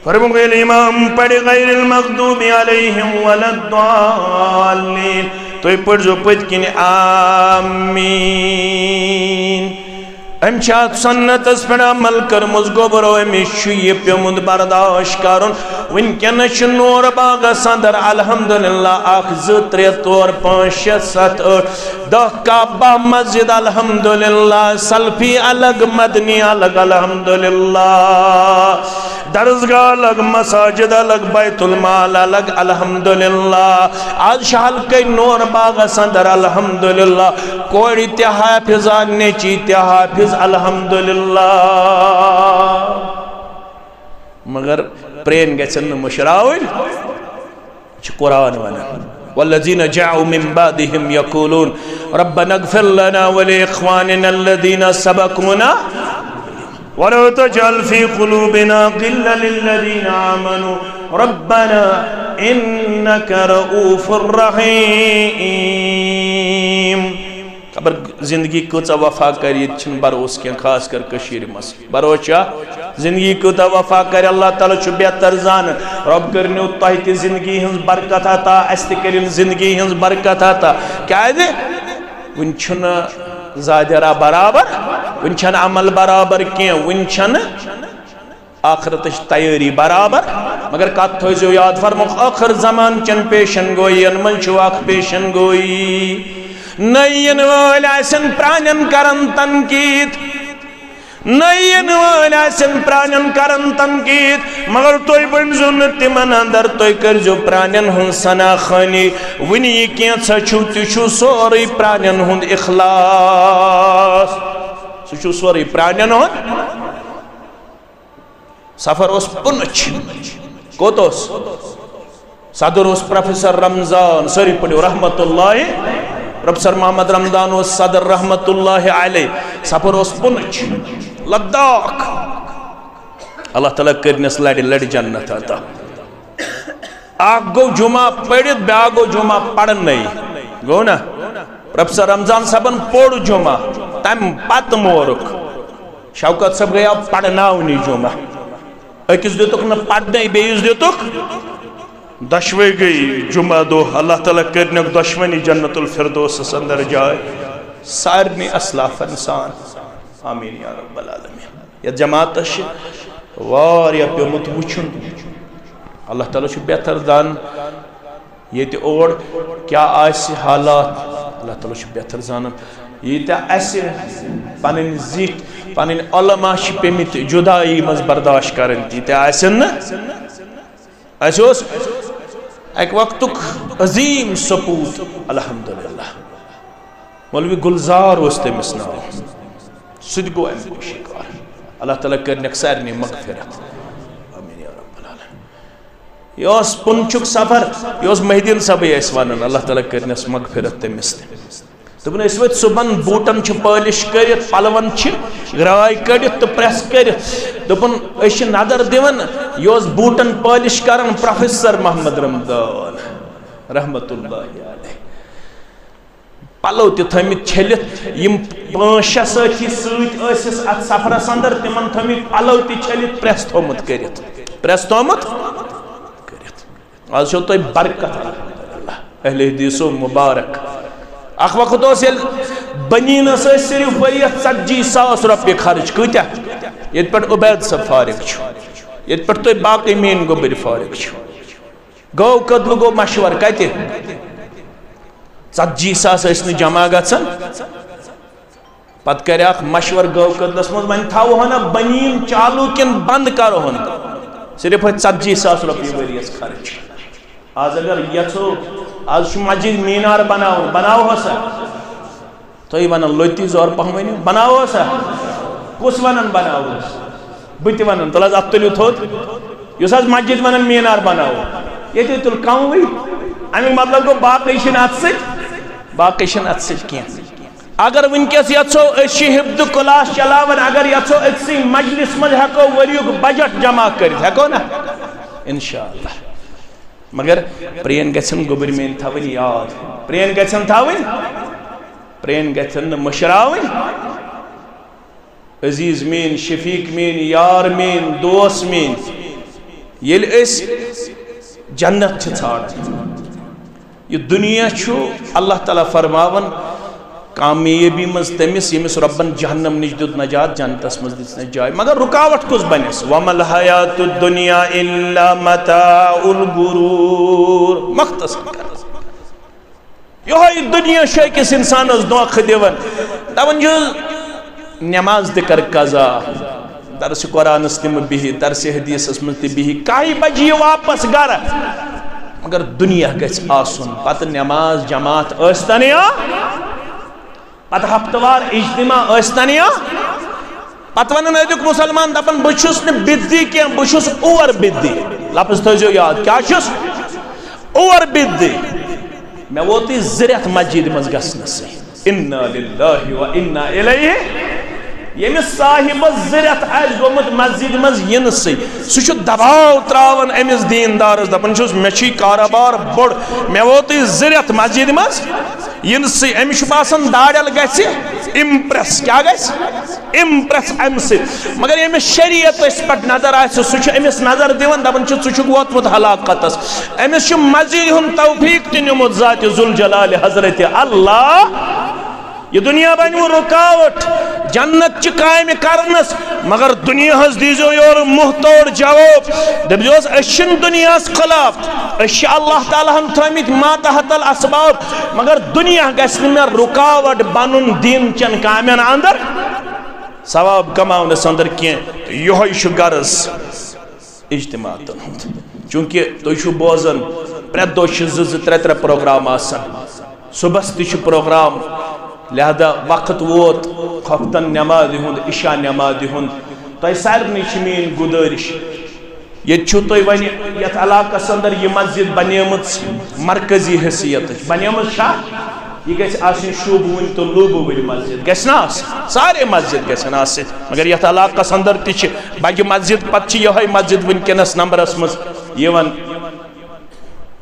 فرموو ییٚلہِ امام پرِ غیر المغضوب علیہم ولا الضالین، تُہۍ پٔرۍزیو پٔتۍ کِنۍ آمین۔ أمۍ چھِ اَتھ سُنتَس پٮ۪ٹھ عمل کٔرمٕژ، گوٚبرو، أمِس چھُ یہِ پیوٚمُت برداشت کَرُن۔ وٕنکیٚنَس چھُ نور باغَس اندر الحمدللہ اَکھ، زٕ، ترٛےٚ، ژور، پانٛژھ، شےٚ، سَتھ، ٲٹھ، دَہ، کعبہ مسجد الحمدللہ، سلفی الگ، مدنی الگ الحمدللہ، درسگاہ الگ، مساجد الگ، بیت المال الگ الحمدللہ۔ آز چھِ حلقہ نور باغَس اندر الحمدللہ کورِ تہِ حافظہ، نیٚچی تہِ حافظ الحمدللہ۔ مگر پرٛٲنۍ گژھن نہٕ مٔشراوٕنۍ۔ چھُ قرآن ونان، والذين جاءوا من بعدهم يقولون ربنا اغفر لنا ولإخواننا الذين سبقونا ولا تجعل في قلوبنا غلا للذين آمنوا ربنا انک رؤوف رحیم۔ خبر زندگی کۭژاہ وفا کرِ، ییٚتہِ چھُنہٕ بھروسہٕ کینٛہہ، خاص کر کٔشیٖرِ منٛز۔ بھروسہٕ چھا؟ زندگی کۭژاہ وفا کرِ، اللہ تعالیٰ چھُ بہتر زانان۔ رۄب کٔرِنو تۄہہِ تہِ زندگی ہٕنٛز برکت عطا، اَسہِ تہِ کٔرِن زندگی ہٕنٛز برکت عطا۔ کیٛازِ؟ وُنہِ چھُنہٕ ظاہرہ برابر، وُنہِ چھَنہٕ عمل برابر کینٛہہ، وُنہِ چھَنہٕ آخرتٕچ تیٲری برابر۔ مگر کتھ تھٲیزیو یاد، فرموکھ، ٲخر زمان چٮ۪ن پیشن گوئین منٛز چھُ اکھ پیشن گوئی۔ نٔے یِنہٕ وٲلۍ آسن پرٛانٮ۪ن کران تنقید، نٔے یِنہٕ وٲلۍ آسن پرٛانٮ۪ن کران تنقید، مگر تُہۍ بٔنۍزیو نہٕ تِمن اندر، تُہۍ کٔرۍزیو پرٛانٮ۪ن ہٕنٛز ثنا خوٲنی۔ وُنہِ یہِ کینٛژھا چھُو، تہِ چھُو سورُے پرٛانٮ۪ن ہُنٛد اخلاص، سُہ چھُو سورُے پرٛانٮ۪ن ہُنٛد۔ سفر اوس پُنچ۔ کوٚت اوس؟ صدر اوس پروفیسر رمضان، سٲری پٔرِو رحمت اللہ، پروفیسر محمد رمضان اوس صدر رحمت اللہ علیہ۔ سفر اوس پُنچ، لداخ۔ اللہ تعالیٰ کٔرنس لڑِ لڑِ جنت عطا۔ اکھ گوٚو جمعہ پٔرِتھ، بیٛاکھ گوٚو جمعہ پرنَے۔ گوٚو نا؟ پروفیسر رمضان صٲبن پوٚر جمعہ، تمہِ پتہٕ مورُکھ۔ شوکت صٲب گٔیو پرناونہِ جمعہ۔ أکِس دِتُکھ نہٕ پرنَے، بیٚیِس دِتُکھ۔ دۄشوے گٔے جمعہ دۄہ۔ اللہ تعالیٰ کٔرنَکھ دۄشوٕنی جنت الفردوسس اندر جاے۔ سارنٕے اسلافن سان۔ آمین یا رب العالمین۔ یتھ جماعتس چھِ واریاہ پیومُت وٕچھُن۔ اللہ تعالیٰ چھُ بہتر زان ییٚتہِ اور کیٛاہ آسہِ حالات، اللہ تعالیٰ چھُ بہتر زانان۔ ییٖتیٛاہ اَسہِ پنٕنۍ زِٹھۍ، پنٕنۍ علماء چھِ پیٚمٕتۍ جُدایی منٛز برداشت کرٕنۍ، تیٖتیٛاہ آسن نہٕ۔ اَسہِ اوس اَکہِ وقتُک عظیٖم سپوٗت، الحمدللہ، مولوی گلزار اوس تٔمِس ناو، سُہ تہِ گوٚو اَمہِ کُے شِکار۔ اللہ تعالیٰ کٔرنَکھ سارنٕے مغفرت۔ آمین یا رب العالمین۔ یہِ اوس پُنچُک سفر، یہِ اوس محی الدین صٲبٕے اَسہِ وَنان، اللہ تعالیٰ کٔرنَس مغفرت تٔمِس تہِ۔ دوٚپُن، أسۍ ؤتھۍ صُبحن، بوٗٹن چھِ پٲلِش کٔرِتھ، پلون چھِ گرٛاے کٔڑِتھ تہٕ پریس کٔرِتھ۔ دوٚپُن، أسۍ چھِ نظر دِوان، یہِ اوس بوٗٹن پٲلِش کران پروفیسر محمد رمضان رحمت اللہ علیہ۔ پلو تہِ تھٲومٕتۍ چھٔلِتھ، یِم پانٛژھ شےٚ سٲتھی سۭتۍ ٲسِس اتھ سفرس اندر، تِمن تھٲومٕتۍ پلو تہِ چھٔلِتھ، پریس تھوٚومُت کٔرِتھ، پریس تھوٚومُت کٔرِتھ۔ آز چھو تۄہہِ برکت، الحمدللہ۔ اہل حدیثو مبارک۔ اکھ وقت اوس، ییٚلہِ بنیٖنس ٲسۍ صرف ؤرِیس ژتجی ساس رۄپیہِ خرٕچ۔ کۭتیاہ؟ ییٚتہِ پٮ۪ٹھ عبید صٲب فارغ چھُ، ییٚتہِ پٮ۪ٹھ تُہۍ باقٕے میٲنۍ گوٚبٕرۍ فارغ چھِو۔ گٲو کٔدلہٕ گوٚو مشورٕ، کتہِ؟ ژتجی ساس ٲسۍ نہٕ جمع گژھان۔ پتہٕ کریاکھ مشورٕ گٲو کٔدلس منٛز، وۄنۍ تھاوہون نا بنیٖن چالو کِنہٕ بند کرہون؟ صرف ٲسۍ ژتجی ساس رۄپیہِ ؤرِیس خرٕچ۔ آز اگر یژھو، آز چھُ مسجد مینار بناوُن، بناوہو سا؟ تُہۍ ونان لوٚتی زور پہم ؤنِو، بناوو سا؟ کُس ونان بناوو؟ بہٕ تہِ ونان، تُل حظ اتھ تُلِو تھوٚد۔ یُس حظ مسجد ونان مینار بناوو، ییٚتہِ تُل کموٕے۔ امیُک مطلب گوٚو باقٕے چھِنہٕ اتھ سۭتۍ، باقٕے چھِنہٕ اتھ سۭتۍ کینٛہہ۔ اگر وٕنکیٚس یژھو، أسۍ چھِ حفظ کلاس چلاوان، اگر یژھو أکسٕے مجلس منٛز ہٮ۪کو ؤریُک بجٹ جمع کٔرِتھ، ہٮ۪کو نا؟ انشاءاللہ۔ مگر پرٛٲنۍ گژھن گوٚبٕرۍ میٲنۍ تھاوٕنۍ یاد، پرٛٲنۍ گژھن تھاوٕنۍ، پرٛٲنۍ گژھن نہٕ مٔشراوٕنۍ۔ عزیز میٲنۍ، شفیق میٲنۍ، یار میٲنۍ، دوست میٲنۍ، ییٚلہِ أسۍ جنت چھِ ژھانڈان، یہِ دُنیا چھُ اللہ تعالیٰ فرماوان، کامیٲبی منٛز تٔمِس، ییٚمِس رۄبن جہنم نِش دیُت نجات، جنتس منٛز دِژنس جاے۔ مگر رُکاوٹ کُس بنٮ۪س؟ وما الحیات الدنیا الا متاع الغرور۔ مختصر کر۔ یِہوٚے دُنیا چھُ أکِس اِنسانَس دھوکہٕ دِوان۔ دَپان چھُ، نٮ۪ماز تہِ کر قضا، درسِ قرآنَس تہِ مہٕ بِہہِ، درسِ حدیثس منٛز تہِ بِہہِ، کاہہِ بجہِ یہِ واپس گرٕ۔ مگر دُنیا گژھِ آسُن، پتہٕ نٮ۪ماز جماعت ٲسۍ تن یا پتہٕ ہفتہٕ وار اجتماع ٲسۍ تن یا۔ پتہٕ ونان أزیُک مُسلمان، دپان، بہٕ چھُس نہٕ بدعی کینٛہہ، بہٕ چھُس اور بدعی۔ لفظ تھٲیزیو یاد، کیٛاہ چھُس؟ اور بدعی۔ مےٚ ووتُے زٕ رٮ۪تھ مسجدِ منٛز گژھنَسٕے۔ انا للہ و انا الیہ۔ ییٚمِس صاحبس زٕ رٮ۪تھ آسہِ گوٚمُت مسجدِ منٛز یِنسٕے، سُہ چھُ دباو تراوان أمِس دیٖندارس، دپان چھُس، "مےٚ چھُے کارٕبار بوٚڑ، مےٚ ووتُے زٕ رٮ۪تھ مسجدِ منٛز یِنسٕے۔" أمِس چھُ باسان داڑٮ۪ل گژھِ امپریس۔ کیٛاہ گژھِ؟ امپریس امہِ سۭتۍ۔ مگر ییٚمِس شریعتس پٮ۪ٹھ نظر آسہِ، سُہ چھُ أمِس نظر دِوان، دپان چھُ، "ژٕ چھُکھ ووتمُت ہلاکتس۔" أمِس چھُ مسجدِ ہُنٛد توفیق تہِ نیوٗمُت ذاتِ ذوالجلالِ حضرت اللہ۔ یہِ دُنیا بنہِ وۄنۍ رُکاوٹ، جنت چہِ کامہِ کرنس، مگر دُنیاہس دیٖزیو یورٕ مُنہ توڑ جواب۔ دٔپۍزیوس، "أسۍ چھِنہٕ دُنیاہس خلاف، أسۍ چھِ اللہ تعالیٰ ہن تھٲومٕتۍ ماتحت الاسباب، مگر دُنیا گژھِ نہٕ مےٚ رُکاوٹ بنُن دین چٮ۪ن کامٮ۪ن اندر، ثواب کماونس اندر کینٛہہ۔" تہٕ یِہوٚے چھُ غرض اجتماعاتن ہُنٛد۔ چونکہ تُہۍ چھِو بوزان، پرٛٮ۪تھ دۄہ چھِ زٕ زٕ ترٛےٚ ترٛےٚ پروگرام آسان، صُبحس تہِ چھُ پروگرام، لہذا وقت ووت خۄفتن نمازِ ہُنٛد، عشاء نمازِ ہُنٛد۔ تۄہہِ سارنٕے چھِ میٛٲنۍ گُزٲرِش، ییٚتہِ چھُو تُہۍ وۄنۍ یَتھ علاقس اندر یہِ مسجد بنیمٕژ مرکزی حیثیتٕچ، بنیمٕژ چھا؟ یہِ گژھِ آسٕنۍ شوٗبوٕنۍ تہٕ لوٗبوٕنۍ مسجد، گژھِ نا آسٕنۍ؟ سارے مسجد گژھن آسٕنۍ، مگر یَتھ علاقس اندر تہِ چھِ بجہِ مسجد، پتہٕ چھِ یِہوٚے مسجد وٕنکیٚنس نمبرس منٛز یِوان۔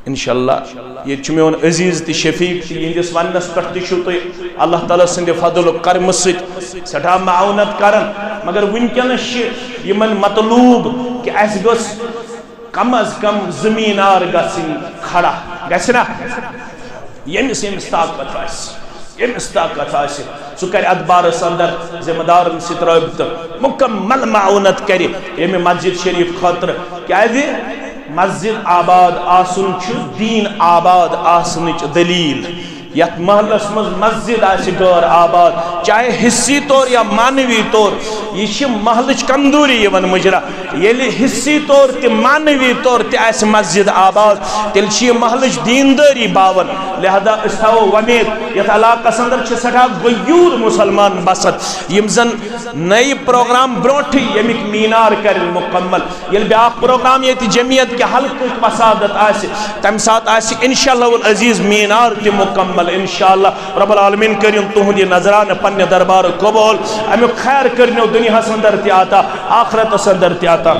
انشاءاللہ، ییٚتہِ چھُ میون عزیز تہِ شفیق تہِ، یِہنٛدِس وننس پٮ۪ٹھ تہِ چھِو تُہۍ اللہ تعالیٰ سٕنٛدِ فضل و کرمہٕ سۭتۍ سٮ۪ٹھاہ معاونت کران، مگر وٕنکیٚنس چھِ یِمن مطلوب کہِ اَسہِ گٔژھ کم از کم زٕ مینار گژھٕنۍ کھڑا، گژھِ نا؟ ییٚمِس ییٚمِس طاقت آسہِ، ییٚمِس طاقت آسہِ، سُہ کرِ اتھ بارس اندر ذمہ دارن سۭتۍ رٲبطہٕ، مکمل معاونت کرِ ییٚمہِ مسجد شریف خٲطرٕ۔ کیازِ؟ مسجد آباد آسُن چھُ دین آباد آسنٕچ دلیل۔ یتھ محلس منٛز مسجد آسہِ غٲر آباد، چاہے حصی طور یا معنوی طور، یہِ چھِ محلٕچ کمزوری یِوان مُجرا۔ ییٚلہِ حصی طور تہِ معنوی طور تہِ آسہِ مسجد آباد، تیٚلہِ چھِ یہِ محلٕچ دیندٲری باون۔ لہذا أسۍ تھاوو وۄمید، یتھ علاقس اندر چھِ سٮ۪ٹھاہ غیور مسلمان بسان، یِم زن نٔے پروگرام برونٹھٕے ییٚمِکۍ مینار کرن مکمل۔ ییٚلہِ بیاکھ پروگرام ییٚتہِ جمعیت کہِ حلقٕچ وسادت آسہِ، تمہِ ساتہٕ آسہِ انشاءاللہ العزیز مینار تہِ مکمل۔ انشاءاللہ رب العالمین کٔرِن تُہُنٛد یہِ نذرانہٕ پننہِ دربارٕ قبول، امیُک خیر کٔرِنو دُنیاہس اندر تہِ عطا، آخرتس اندر تہِ عطا۔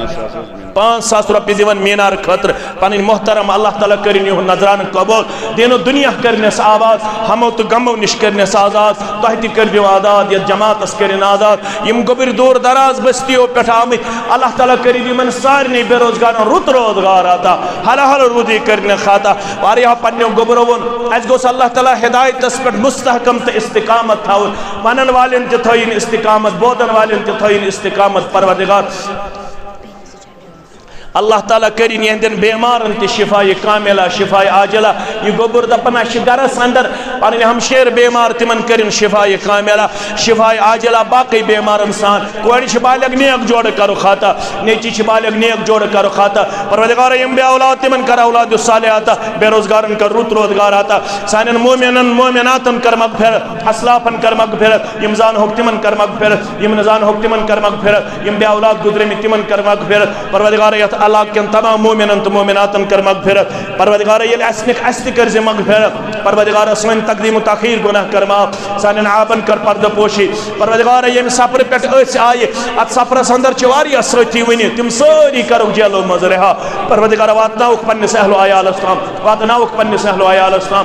پانٛژھ ساس رۄپیہِ دِوان مینار خٲطرٕ پنٕنۍ محترم، اللہ تعالیٰ کٔرِن یِہُنٛد نذرانہٕ قبول، دین و دُنیا کٔرنس آباد، ہمو تہٕ غمو نِش کٔرنس آزاد، تۄہہِ تہِ کٔرِو آزاد، یتھ جماعتس کٔرِن آزاد۔ یِم گوٚبٕرۍ دوٗر دراز بستیو پٮ۪ٹھ آمٕتۍ، اللہ تعالیٰ کٔرِن یِمن سارنٕے بے روزگارن رُت روزگار عطا، حلال روزی کٔرنکھ عطا۔ واریاہ پننیو گوٚبرو ووٚن، اسہِ گوٚژھ اللہ تعالیٰ ہدایتس پٮ۪ٹھ مستحکم تہٕ استقامت تھاوُن۔ ونن والٮ۪ن تہِ تھٲیِن استقامت، بوزن والٮ۪ن تہِ تھٲیِن استقامت۔ پروردگار اللہ تعالیٰ کٔرِن یِہنٛدٮ۪ن بیمارن تہِ شفایہِ کاملہ، شفایہِ عاجلہ۔ یہِ گوٚبُر دپان، اسہِ چھِ گرس اندر پنٕنۍ ہمشیر بیمار، تِمن کٔرِن شفایہِ کاملہ، شفایہِ عاجلہ۔ باقٕے بیمارن سان، کورِ چھِ بالغ، نیک جوڑٕ کرُکھ عطا، نیٚچی چھِ بالغ، نیک جوڑٕ کرُکھ عطا۔ پروردگار، یِم بے اولاد، تِمن کر اولاد صالح عطا، بے روزگارن کر رُت روزگار عطا۔ سانٮ۪ن مومنن مومناتن کر مغفرت، اسلافن کر مغفرت، یِم زانہوکھ تِمن کر مغفرت، یِم نہٕ زانہوکھ تِمن کر مغفرت، یِم بے اولاد گُزرمٕتۍ تِمن کر مغفرت۔ پروردگار، یتھ علاقہٕ کٮ۪ن تمام مومنن تہٕ مومناتن کر مغفرت۔ پروردگار، ییٚلہِ اسہِ نِکھ، اسہِ تہِ کٔرزِ مغفرت۔ پروردگار، سٲنۍ تقدیم و تاخیر گناہ کر معاف، سانٮ۪ن عابن کر پردٕ پوشی۔ پروردگار، ییٚمہِ سفرٕ پٮ۪ٹھ أسۍ آیہِ، اتھ سفرس اندر چھِ واریاہ سٲتھی وٕنہِ، تِم سٲری کرُکھ جیلو منٛز رہا۔ پروردگار، واتناوُکھ پننِس اہل و عیالس تام، واتناوُکھ پننِس اہل و عیالس تام۔